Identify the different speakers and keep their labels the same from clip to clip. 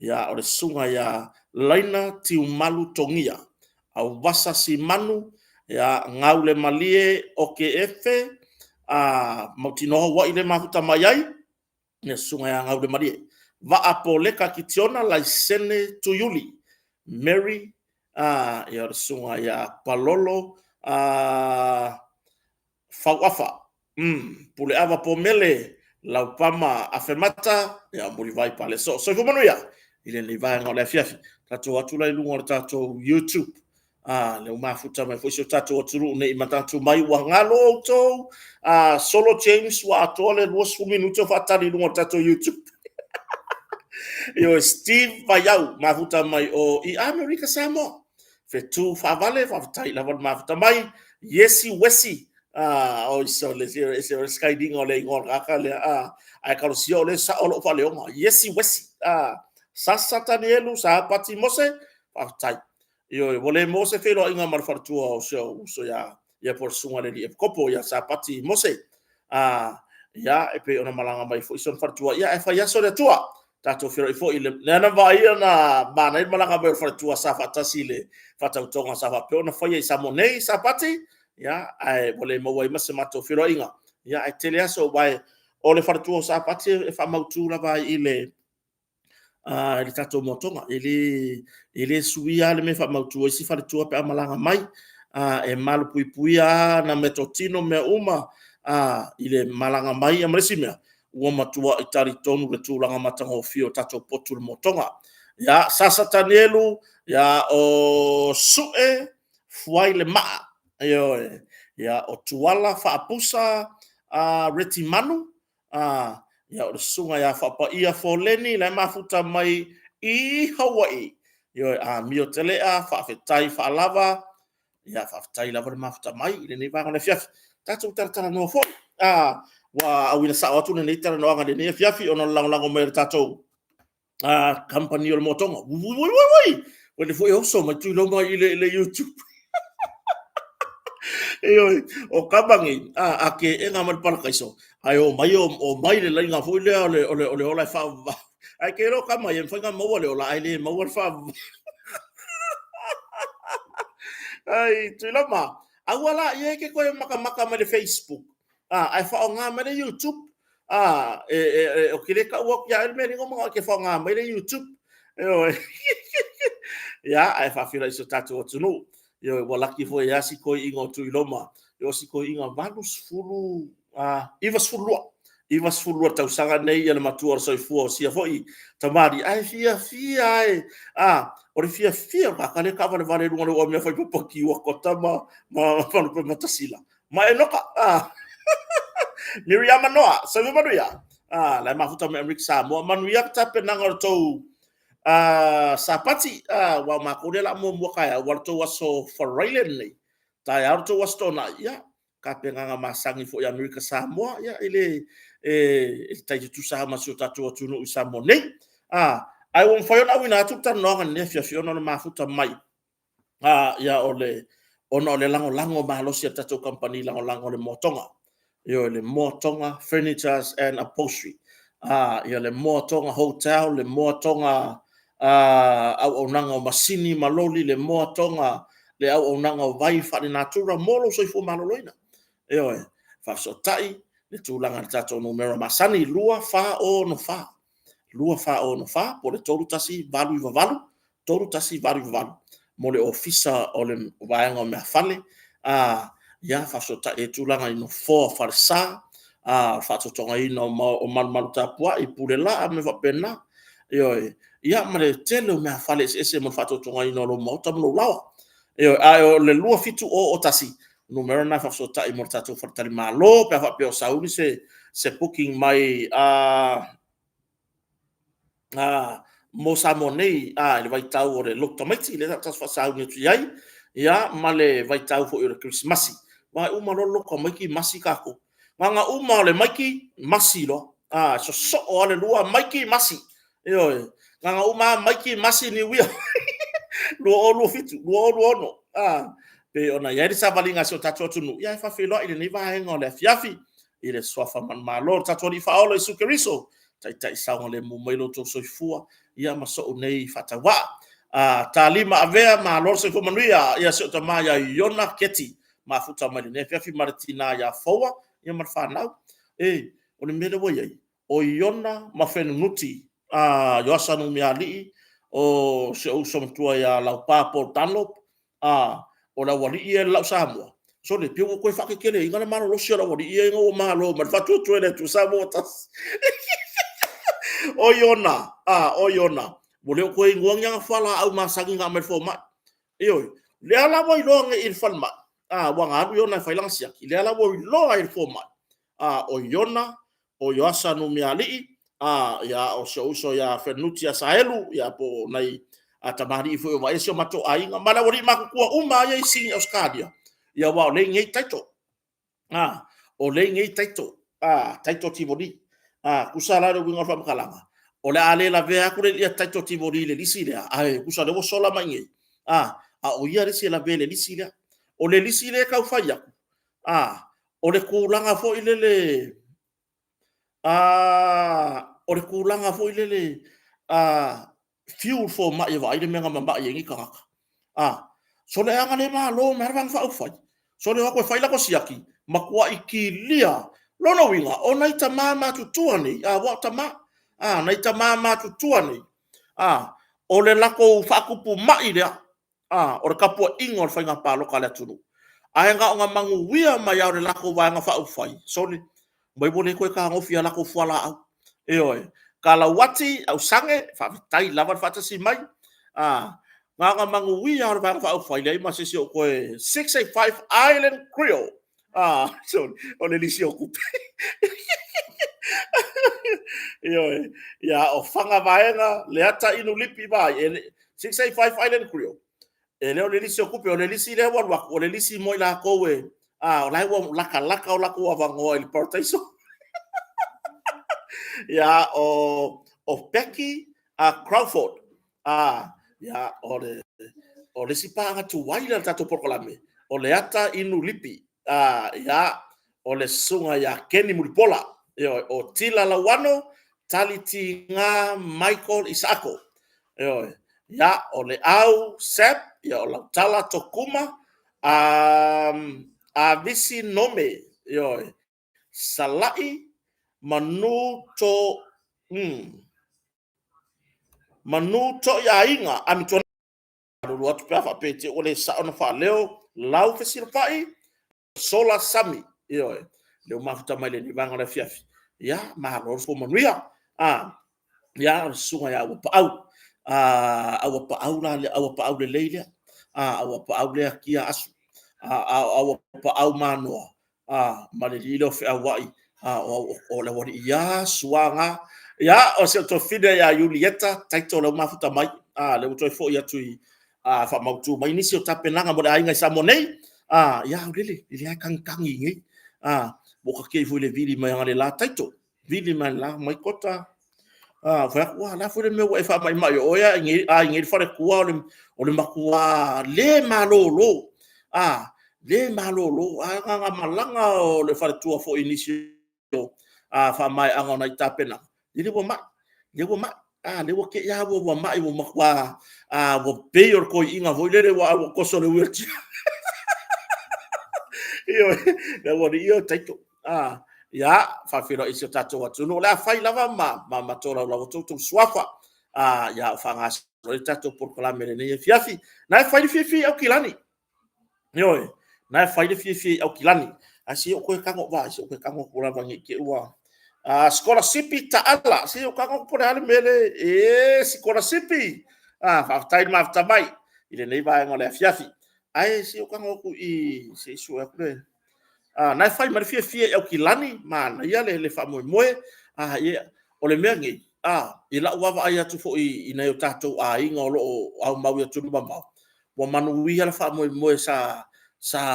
Speaker 1: Ia, o le susuga ia Laina Tiumalu Togia, Auvasa Simanu, ia, Gaulemalie Okeefe, mautinoa Hawaii lea e mafuta mai ai, le susuga ia Gaulemalie. Vaa Poleka Kitiona Laisene Tuiuli, Mary, ia, o le susuga ia Palolo Fauafa, Puleava Pomele Laupama Afemata, ia, Mulivai Palesoo. Soifua manuia i lenei vaega o le afiafi. Tatou o atu la i luga o le tatou YouTube, lea ua mafuta mai foi si o tatou atunuu ne i manatu mai ua galo outou. Solo James ua atoa le 20 minute o faatali i luga o le tatou YouTube. Ioe, Steve Vaiau, mafuta mai o i Amerika Samoa. Fetu faavale, faafetai lava le mafuta mai. Iesi Wesi, oi sole, se o le skainiga o le igoa o le tagata lea, ae talosia o lea e sao lou faaleoga. Iesi Wesi, Sasa Tanielu, Sapati Mose, faafetai. Ioe, ua le maua se feiloaiga ma le faletua o si ou uso ia ia po o le susuga i le alii epikopo ia Sapati Mose. Ia, e pei ona malaga mai foi si ona faletua, ia ae fai aso le Atua. Tatou feiloai foi i le lea na vaaia na manaia le malaga mai o le faletua sa faatasi i le faatautoga sa faapea ona faia i Samoa nei Sapati, ia ae ua le maua ai ma se matou feiloaiga. Ia ae tele aso aua o le faletua o Sapati e faamautu lava i le tatou motoga. E le suia lava le mea e faamautu ai si faletua pe a malaga mai. E malupuipuia lava ana meatotino ma mea uma i le malaga mai. Ma le isi mea, ua matuai talitonu i le tulaga matagofie o tatou potu i le motoga. Ia, Sasa Tanielu, ia o Sue Fuailemaa, ioe, ia o Tuala Faapusa Retimanu, ia o le susuga ia Faapaia Foleni la e mafuta mai i Hawaii. Ioe, Amio Telea, faafetai faalava, ia faafetai lava le mafuta mai i lenei vaega o le afiafi. Tatou talatalanoa foi, ua auina sao atu lenei talanoaga i lenei afiafi ona o le lagolago mai o le tatou kamupani o le Moa Tonga. Ui, ui, ui, ui! Ua le foi e oso mai Tuiloma i le YouTube. Ioe, o kama nei, a ke ega mai le parakaiso, ae o mai, o mai le laina foi lea o le, o le, o le ola e faavavau. Ae ke iloa kama ia, mafai ona maua le ola, ae le maua le faavavau. Ai, Tuiloma, aua la ia e ke koe makamaka mai le Facebook, ae faaaoga mai le YouTube. O ke le tau atu ia oe le mea lea, e te faaaoga mai le YouTube. Ioe. Ia, ae faafeiloai i si o tatou atunuu. Ioe, ua laki foi ia si toeaina o Tuiloma. O si toeaina 80, 92. 92 tausaga nei ia le matua o le soifua o sia foi tamalii, ae fiafia e, o le fiafia o le tagata lea e taavalevale i luga o le uamea fai papaki ua kota ma Lupematasila. Ma Enoka, Miriama Noa, soifua manuia. La e mafuta mai Amerika Samoa. Manuia ka tapenaga o le tou Sapati, aua o matou lea o le a muamua taeao, aua o le tou aso Faraile lenei. Taeao le tou aso Toonai, ia, tapenaga masani foi a Amerika Samoa, ia, e le, e tai tutusa lava ma si o tatou atunuu i Samoa nei. Ae ua mafai ona auina atu le talanoaga i lenei afiafi ona o le mafuta mai ia o le ona o le lagolago malosi a le tatou kamupani lagolago o le Moa Tonga. Ioe, le Moa Tonga Furnitures and Upholstery. Ia le Moa Tonga Hotel, le Moa Tonga auaunaga o masini ma loli, le Moa Tonga le auaunaga o vai faalenatura mo lou soifua maloloina. Ioe, faafesootai le tulaga i le tatou numera masani 2464 2464 po o le 3188 3188 mo le Ofisa o le Vaega o Meafale, ia faafesootai ai tulaga i nofoa falesa, faatotogaina o malumalu tapuai, pule laa ma mea faapena. Ioe, ia ma le tele o meafale eseese mo le faatotogaina o lou maota ma lou laoa. Ioe, ae o le 2701 numera lena e faafesootai mo le tatou faletalimalo pe a faapea o sauni se booking mai mo Samoa nei i le vaitau o le lotu tamaiti, lea sa tatou faasauni atu i ai, ia, ma le vaitau foi o le Kerisimasi. Aua e uma loa le lotu tamaiti masi tatou. Na ona uma o le maiki, masi loa. Sosoo lava le lua, maiki, masi. Ioe. Na ona uma lava maiki, masi, niuia. 2027, 2026. Pei ona i ai le savaliga a si o tatou atunuu, ia e faafeiloai i lenei vaega o le afiafi i le suafa manumalo o le tatou Alii Faaola Iesu Keriso, Taitai saogalemu mai lo outou soifua. ia ma so'u nei faatauvaa. Talima Avea, malo le soifua manuia, ia si o'u tama ia Iona Keti, mafuta mai lenei afiafi ma le tina ia Foua ia ma le fanau. E, o le mea lea ua i ai, o Iona ma Fenunuti, Ioasa Nuumealii, o si ou uso matua ia Laupa Paul Dunlop, o le aualii ia i le lau Samoa, sole, pei ua toe faateteleina le malolosi o le aualii ia ina ua malo mai le faatuatua i le Atua Samoa ua tasi. O Iona, o Iona, ua le o toe inua ni ana fualaau masani na aumai le fomai. Ioe. Lea la ua iloa nei i le falemai, aua na alu Iona e fai lana siaki, lea la ua iloa ai e le fomai, o Iona, o Ioasa Nuumealii, o si ou uso ia Fenunuti Asaelu, po o nai tamalii foi o vaaia si o matou aiga, ma le aualii matutua uma lava ia i Sini Ausetalia, aua o lea e i inei title. O lea e i inei title, title tivoli. Tusa la le uiga o le faamatalaga, o le a le lavea atu le title tivoli i le lisi lea, ae tusa o lea ua sola mai i inei, a o ia le isi e lavea i le lisi lea. O le lisi lea e tau fai atu, o le tulaga foi lele, o le tulaga foi lele, fiu le fomai e vaai le mea na mamai ai ni tagata, sole a na le malo mai lava le Vaega Faaupufai, sole o atu e fai latou siaki, matuai kilia. Lona uiga, o nai tama matutua nei, aua o tama, nai tama matutua nei, o le latou faatupu mai lea o le tapuaiga o le faiga palota a le atunuu. Ae na ona manuia mai lava o le latou Vaega Faaupufai, sole, mai ua le toe fetagofi i a latou fualaau. Ioe. Talauati Ausage, faafetai lava le faatasi mai. Na ona manuia lava o le Vaega Faaupufai, leai ma se isi o toe... 685 Island Creole, o le lisi o tupe. Ioe. Ia, o Fana Vaega, Leata Inu Lipi Vaai, 685 Island Creole, e le o le lisi o tupe, o le lisi lea ua alu atu, o le lisi mo i latou e, o la e ua latalata o latou avanoa i le parataiso. Ia, o Becky Crawford, ia, o le isi paaga tuai lea o le tatou polokalame, o Leata Inu Lipi, ia, o le susuga ia Keni Mulipola, ioe, o Tila Lauano, Tali Tiga Michael Isaako, ioe, ia, o Leau Sep, ia, o Lautala Tokuma, Avisi Nome, ioe, Sala'i Manu To, Manu To'i Aiga, Amituanai, malulu atu pe a faapea i te i ua le sao ona faaleo lau fesilafai, Sola Sami, ioe, lea ua mafuta mai lenei vaega o le afiafi. Ia, malo le soifua manuia. Ia, o le susuga ia Auapaau, Auapaau la lea, Auapaau lelei lea, Auapaau lea Tia Asu, a o Auapaau Manoa, ma le alii lea o Feauai, o le aualii ia Suaga. Ia, o si ou tuafafine ia Iulieta Taito lea ua mafuta mai, lea ua toe foi atu e faamautu mai nisi o tapenaga mo le aiga i Samoa nei. Ia, aulele, o lea e tagitagi i inei. Ua ta te i foi i le vili mai analeila Taito, vili mai analeila, fai mai Kota, ou fai atu, a, o le a foi le mea ua e faamaimai o oe lava a i inei le faletua o le matua le malolo, le malolo. Ae na ona malaga o le faletua foi i nisi o faamaeaga o nai tapenaga, ia ua mai, lea ua mai, lea ua te i lava ua mai, ua matua ua pei o le toeaina foi lele ua toso i le wheelchair. Ioe, le aualii ia o Taito. Ia, faafeiloai i si o tatou atunuu. O le a fai lava ma tolaulau atu outou suafa, ia o faagasolo ai le tatou polokalame i lenei afiafi. Na e fai le fiafia i Aukilani. Ioe, na e fai le fiafia i Aukilani. Ae se i ou toe tago, vaai, se i ou toe tago atu lava ne i te i ua... Sikolasipi Taala, se i ou tago atu po o le a le mea lea e... Sikolasipi! Faafetai le mafuta mai i lenei vaega o le afiafi. Ae se i ou tago atu i i, se i sue atu le... Na e fai mai le fiafia i Aukilani, manaia le faamoemoe. O le mea lenei, i lau vaavaai atu foi i nai o tatou aiga o lo o aumau i atunuu mamao, ua manuia le faamoemoe sa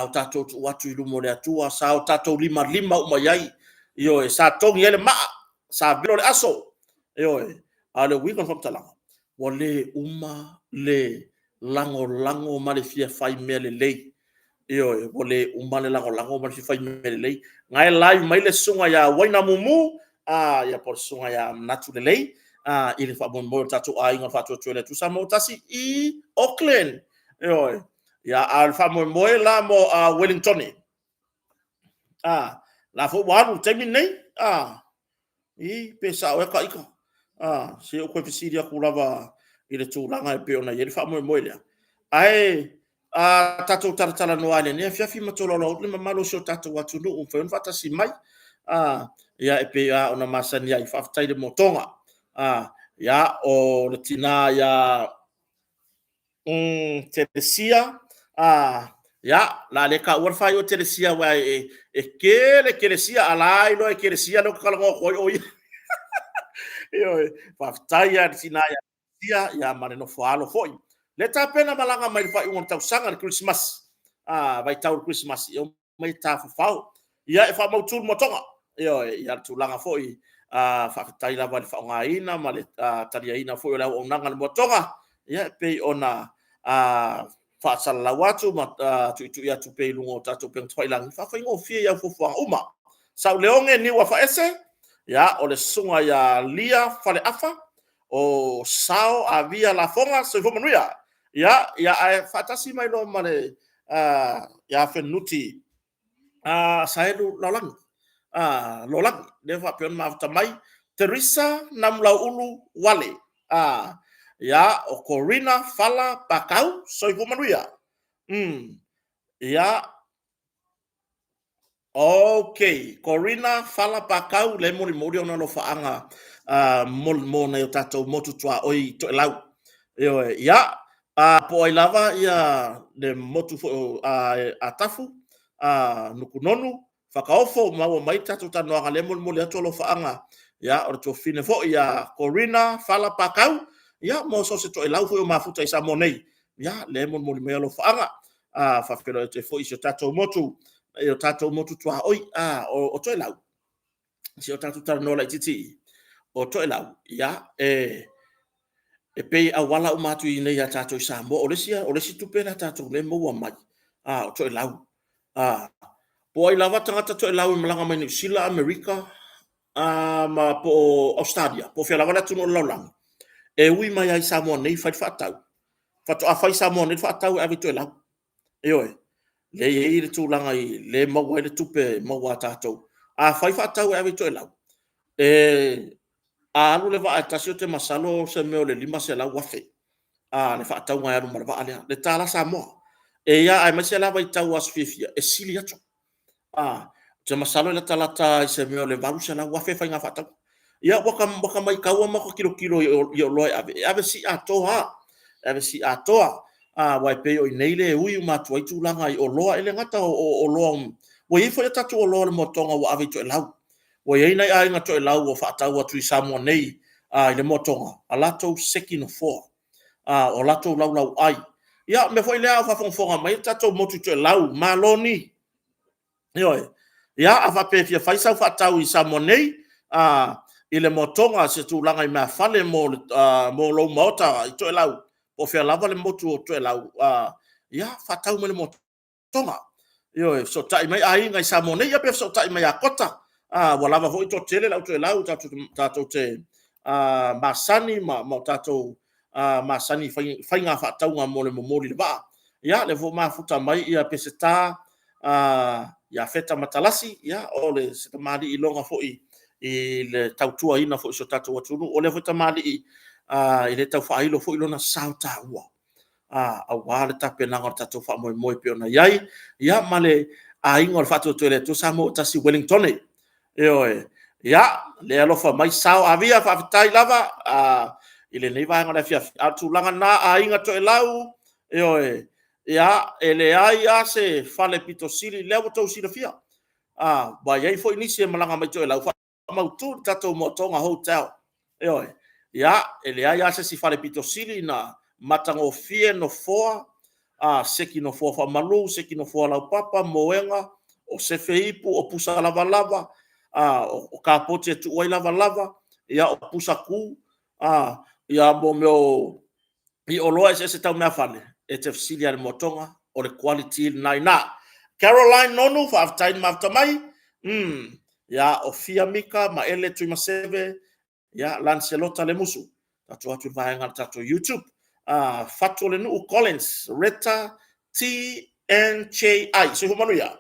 Speaker 1: o tatou tuu atu i luma o le Atua, sa o tatou limalima uma i ai, ioe, sa togi ai le maa, sa velo le aso, ioe. A o le uiga o le faamatalaga, ua le uma le lagolago ma le fia fai mea lelei. Ioe, ua le uma le lagolago ma le fia fai mea lelei. Na e live mai le susuga ia Uaina Mumu, ia po o le susuga ia Manatu Lelei. i le faamoemoe o le tatou aiga o le Faatuatua i le Atua Samoa ua Tasi i Auckland. Ioe. Ia, a o le faamoemoe la mo Wellingtone, la foi ua alu i le taimi lenei, i pe sao ea ta ita, se i ou toe fesili atu lava i le tulaga e pei ona i ai le faamoemoe lea. Ae a tatou talatalanoa i lenei afiafi ma tolaulau atu le mamalu o si o tatou atunuu ua mafai ona faatasi mai. Ia, e pei lava ona masani ai, faafetai i le motoga. Ia, o le tina ia Telesia, ia, o le a le taua le faaiu o Telesia aua e tele Telesia, a la e iloa e Telesia lea ou te talanoa atu ai o ia. Ioe, faafetai lava i le tina ia Telesia ia ma le nofo a alo foi. Le tapena malaga mai le faaiuga o le tausaga i le Kerisimasi, vaitau o le Kerisimasi, e omai e tafafao. Ia e faamautu le motoga. Ioe, ia le tulaga foi, faafetai lava i le faaaogaina ma le taliaina foi o le auaunaga a le moatoga, ia e pei ona faasalalau atu ma tuitui atu pea i luga o tatou upega tafailagi, faafaigofie i au fuafuaga uma. Sauleoge Niuafaese, ia o le susuga ia Lia Faleafa, o Sao Avia Lafoga, soifua manuia. Ia, ae faatasi mai loa ma le ia Fenunuti Saelu Lalolagi, Lolagi, lea faapea ona mafuta mai, Teresa Namulauulu Wale, ia, o Corina Fala Pakau, soifua manuia. Ia, ok, Corina Fala Pakau, lea e molimoli ona alofaaga mo nai o tatou motu tuaoi i Toelau. Ioe, ia, po o ai lava ia le motu foi o Atafu, Nukunonu, Fakaofo, maua mai le tatou talanoaga, lea e molimoli atu alofaaga, ia, o le tuafafine foi ia Corina Fala Pakau, ia, mo so o se toelau foi o mafuta i Samoa nei, ia, lea e molimoli mai alofaaga. Faafeiloai atu ai foi i si o tatou motu, i o tatou motu tuaoi, o Toelau, se i o tatou talanoa laitiiti i i, o Toelau, ia, e pei e auala uma atu i inei ia tatou i Samoa. O le isi tupe lea a tatou lea e maua mai, o Toelau. Po o ai lava tagata Toelau e malaga mai Niu Sila, Amerika ma po o Ausetalia, po o fea lava le atunuu o le lalolagi, e ui mai lava i Samoa nei fai le faatau, faatoa fai i Samoa nei le faatau e ave i Toelau. Ioe, lea e i ai le tulaga lea e maua ai le tupe maua a tatou. A fai faatau e ave i Toelau, a alu le vaa e tasi, ou te masalo o se mea o le $500,000 le faatauga e alu ma le vaa lea, le tala Samoa. E ia aemaise la vaitau o aso fiafia, e sili atu. Ou te masalo e latalata i se mea o le $800,000 faiga faatauga. Ia ua ta matau ma ta tilotilo i oloa e ave, e ave sii atoa lava, e ave sii atoa. Aua e pei o i inei lea e ui uma atu ai tulaga i oloa, e le gata o oloa, ua i ai foi a tatou oloa a le moatoga ua ave i Toelau. Ua i ai nai aiga Toelau ua faatau atu i Samoa nei i le moatoga a latou seki nofoa, o latou laulauai. Ia, o le mea foi lea a o faafogafoga mai le tatou motu i Toelau, malo ni! Ioe. Ia, a faapea e fia fai sau faatau i Samoa nei i le moatoga i se tulaga i meafale mo lou maota i Toelau, po o fea lava le motu o Toelau, ia faatau mai i le moatoga. Ioe, fesootai mai aiga i Samoa nei, ia pe fesootai mai ia Kota, ua lava foi toatele le au Toelau tatou te masani ma tatou masani i faiga faatauga mo le momoli i le vaa. Ia, o lea foi ua mafuta mai Peseta ia Feta Matalasi, ia o se tamalii iloga foi i le tautuaina foi o si o tatou atunuu. O lea foi tamalii e le tau faailo foi lona sao taua aua le tapenaga o le tatou faamoemoe e pei ona i ai, ia ma le Aiga o le Faatuatua i le Atua Samoa ua Tasi i Ueligitone. Ioe. Ia, lea e alofa mai Sao Avia, faafetai lava i lenei vaega o le afiafi. A o le tulaga lena aiga Toelau, ioe, ia, e leai lava se fale pito sili, lea ua outou silafia, ua i ai foi nisi e malaga mai Toelau, faamautu le tatou Moatoga Hotel. Ioe. Ia, e leai lava se isi fale pito sili ona matagofie nofoa, seki nofoa faamalu, seki nofoa laupapa, moega, o sefe ipu, o pusa lavalava, o kapoti e tuu ai lavalava, ia o pusa tu, ia ma mea o oloa eseese tau meafale, e te fesili lava i le Moatoga, o le quality lena e i ina. Caroline Nonu, faafetai le mafuta mai. Ia, o Fia Mika ma Ele Tuimaseve. Ia, Lancelota Lemusu, tatou atu i le vaega o le tatou YouTube. Fatu o le Nuu Collins, Retta TNJI, soifua manuia.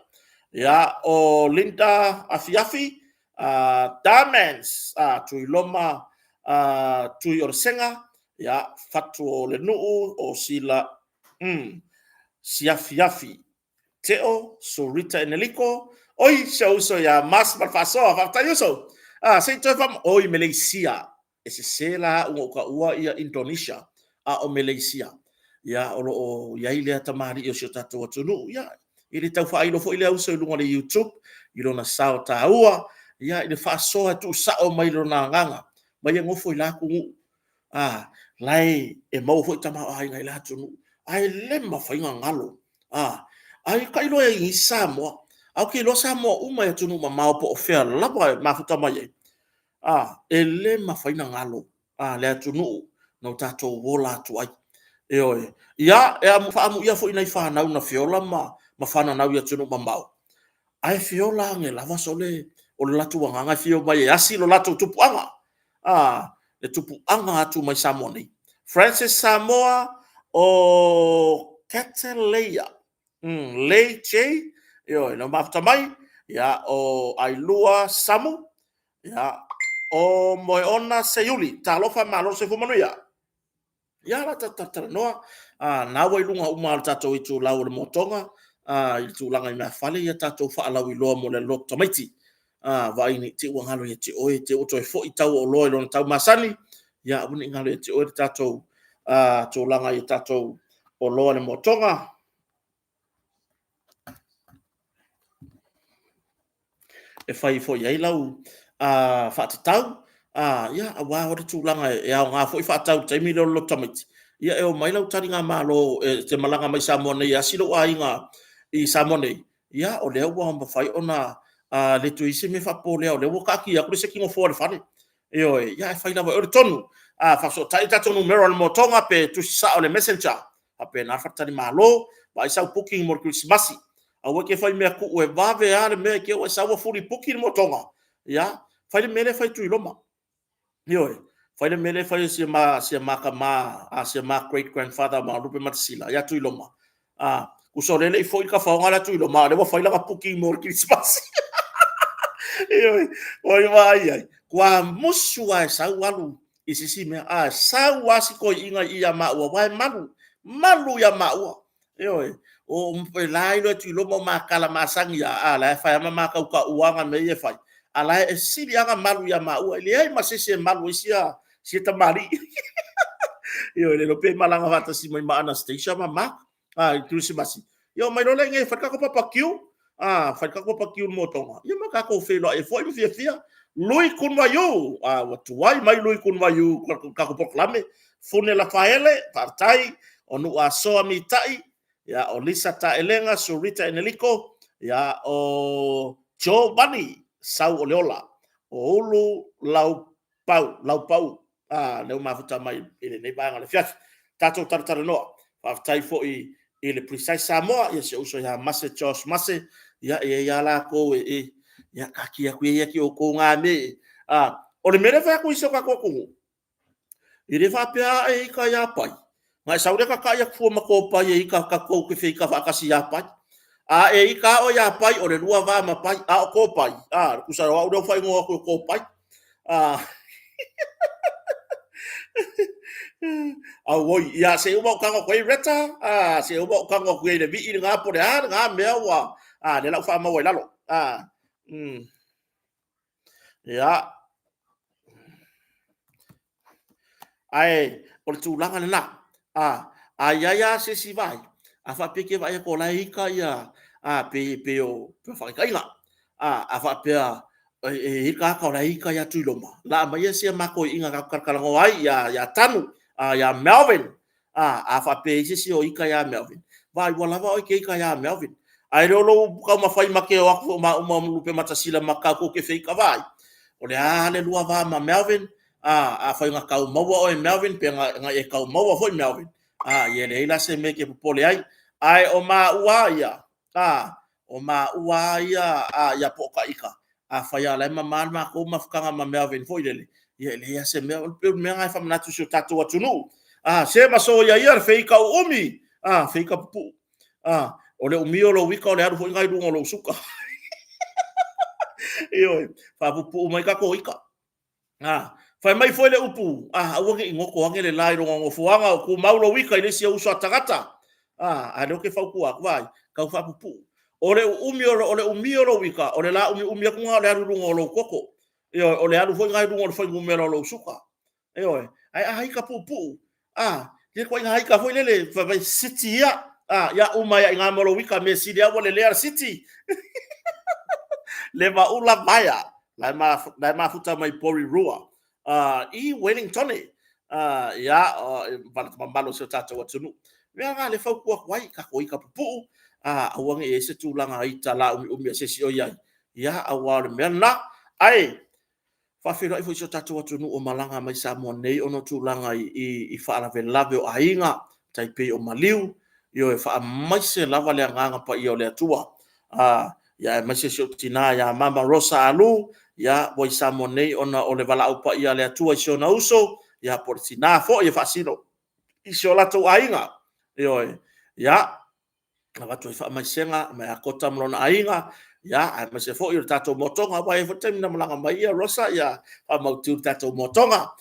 Speaker 1: Ia, o Linda Afiafi, Darmans, Tuiloma, Tui o le Sega, ia, Fatu o le Nuu, o Sila, Siafiafi, Teo, Surita Eneliko, oi, si ou uso ia Mas ma le faasoa, faafetai uso. Se i toe faa... Oi, Meleisia, e sese la au na ou taua ia Indonesia, a o Meleisia. Ia, o lo o i ai lea tamalii o si o tatou atunuu. Ia, e le tau faailo foi lea uso i luga o le YouTube i lona sao taua, ia, i le faasoa e tuusao mai lona agaga, mai e nofo i la atunuu, a, la e maua foi tamaoaiga i la atunuu, ae le mafai ona galo. Ai tailo i isi Samoa, ae ou te iloa Samoa uma i atunuu mamao po o fea lava e mafuta mai ai, e le mafai ona galo le atunuu na o tatou ola atu ai. Ioe. Ia, e faaamuia foi i nai fanau na feola ma fananau i atunuu mamao, ae feola ane lava sole, o le latou agaga e fia omai e asi lo latou tupuaga, le tupuaga atu mai Samoa nei. Francis Samoa o Cataleia Lay J, ioe, na mafuta mai, ia, o Ailua Samu, ia, o Moeona Seiuli. Talofa, malo le soifua manuia. Ia, o le a tatou talatalanoa, na ua i luga uma lava o le tatou itulau o le Motoga i le tulaga i meafale ia tatou faalauiloa mo le alu atu tamaiti. Vaai ne i te i ua galo ia te oe, te i ua toe foi le tau o oloa i lona tau masani, ia aua ne i galo ia te oe le tatou tulaga i tatou oloa i le Motoga. E fai foi ai lau faatatau, ia, aua le tulaga e aoga foi faatau i le taimi lea o le lotu tamaiti, ia e omai lau taligamalo e te malaga mai Samoa nei e asi lou aiga i Samoa nei, ia o lea ua mafai ona le toe i ai se mea faapopolea o lea ua taatia atu le isi nofoa i le fale. Ioe, ia ae fai lava e oe le tonu. A faafesootai le tatou numera o le Motoga pe tusi sao i le messenger, faapena le faletalimalo, vaai sau booking mo le kerisimasi. Aua e te faimea tuu e vave lava le mea i te i ua e sau ua fully booking le Motoga. Ia, fai le mea lea e fai e Tuiloma. Ioe, fai le mea lea e fai e si a ma tama, si a ma great grandfather ma Lupematasila ia Tuiloma. Tusa o lea e le i foi le tafaoga la Tuiloma, a o lea ua fai lana booking mo le kerisimasi. Ioe, ua vaai i ai, ua musu lava e sau alu i se isi mea, ae sau lava si toeaina i i ia maua, aua e malu, malu ia maua. Ioe, o la e iloa e Tuiloma o ma tala masani lava, a o la e fai lava ma ma tau taua ana mea ia e fai, a o la e sili lava ona malu ia maua, e leai ma se isi e malu ai sia tamalii. Ioe, le iloa pe malaga faatasi mai ma Anastasia ma Mark i le kerisimasi, ia omai loa lea i inei e fai le tatou papatiu, fai le tatou papatiu'i le motoga, ia ma tatou feiloai ai foi ma fiafia. Lui Kunuvaiu, ua tuai mai Lui Kunuvaiu i le tatou polokalame. Fune Lafaele, faafetai. O Nuuasoa Mitai, ia, o Lisa Taelega, Surita Eneliko, ia, o Giovanni Sauoleola, o Ulu Laupau, Laupau, lea ua mafuta mai i lenei vaega o le afiafi. Tatou talatalanoa. Faafetai foi i le Precise Samoa, ia si ou uso ia Mase Josh Mase, ia e i ai lava latou e, ia taatia atu ia ia te outou na mea. O le mea lea e fai atu i si o tatou atunuu, e le faapea a e ita ia Pai, ona e sau lea tatai atu fua ma to pai e ita tou te feita faatasi ia Pai. A e ita lava oe ia Pai, o le lua va ma Pai, a o to pai, tusa o au lea ua faaigoa atu o to pai. Auoi, ia se i uma ou tago atu ai Reta, se i uma ou tago atu ai i le vii lena po o le a lena mea ua, lea la ua faamau ai i lalo. Ia, ae o le tulaga lena, a i ai lava se isi vaai, a faapea e te vaai atu o la e ita ia, pei o faataitaiga, a faapea e i ai le tagata o la e ita ia Tuiloma, laa maia si a ma toeaina tatou te talatalanoa ai ia Tanu, ia Melvin. A faapea e i ai se isi o ita ia Melvin, vaai ua lava oe e te ita ia Melvin. Ae le o lou taumafai ma te o atu ma uma Lupematasila ma tatou te feita vaai, o le a le lua va ma Melvin, afai na tau maua oe e Melvin, pe na e tau maua foi Melvin, ia e leai la se mea e te popole ai. Ae o maua ia, o maua ia ia po o ta ita, afai lava o la e mama le matou mafutaga ma Melvin foi lele, Ia e leai lava se mea, o le mea lena e faamanatu i si o tatou atunuu. A, se ma soia ia le feika uumi, a, feika pupuu. A, o le umi o lou ika o le alu foi lena i luga o lou suka. Ioe, faapupuu mai tatou ika. A, fai mai foi le upu, a, aua ne i goto ane le la i lona nofoaga o tumau lou ika i le isi uso a tagata. A, a lea ou te fautua atu, vaai, tau faapupuu. O le uumi o le umi o lou ika, o le la umiumi atu lena o le alu i luga o lou toto. Ioe, o le alu foi lena i luga o le fuainumera o lou suka. Ioe, ae a ika puupuu, a, le ituaiga ika foi lele, fai mai, siti ia, a, ia uma ai lava i ina ma lou ika, mea sili lava ua lelea le siti. Le Maula Maea, la e mafuta mai Porirua, i Wellingtone, ia, ma le mamalu o si o tatou atunuu. O le mea lena o lea e fautua atu ai, tatou ika pupuu, aua ne i i ai se tulaga ita laumiumi a se isi o i ai, ia, aua o le mea lena. Ae faafeiloai foi i si o tatou atunuu o malaga mai Samoa nei ona o tulaga i faalavelave o aiga, tai pei o maliu, ioe, faamaise lava le Agaga Paia o le Atua, aemaise si ou tina ia Mama Rosa Alu, ua i Samoa nei ona o le valaau paia a le Atua i si ona uso, ia po o le tina foi e faasino i si o latou aiga. Ioe, ia, avatu ai faamaisega ia Kota ma lona aiga, aemaise foi o le tatou motoga, aua e i ai foi le taimi na malaga mai ai Rosa faamautu i le tatou motoga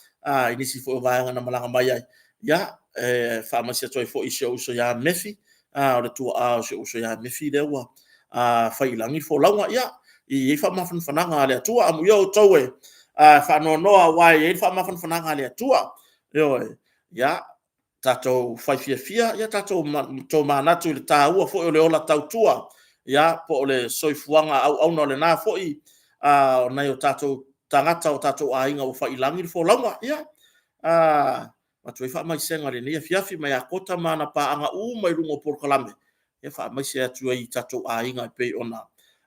Speaker 1: i nisi foi o vaega na malaga mai ai. Ia, e faamaise atu ai foi i si ou uso ia Mefi, o le tuaa o si ou uso ia Mefi lea ua fai i lagi le folauga. Ia, e i ai faamafanafanaga a le Atua. Amuia outou e faanoanoa aua e i ai le faamafanafanaga a le Atua. Ioe. Ia, tatou fai fiafia, ia tatou tomanatu i le taua foi o le ola tautua, ia, po o le soifuaga auauna o lena foi o nai o tatou tagata, o tatou aiga ua fai i lagi le folauga. Ia, avatu ai faamaisega i lenei afiafi mai ia Kota ma ana paaga uma i luga o polokalame, ia faamaise atu ai i tatou aiga e pei ona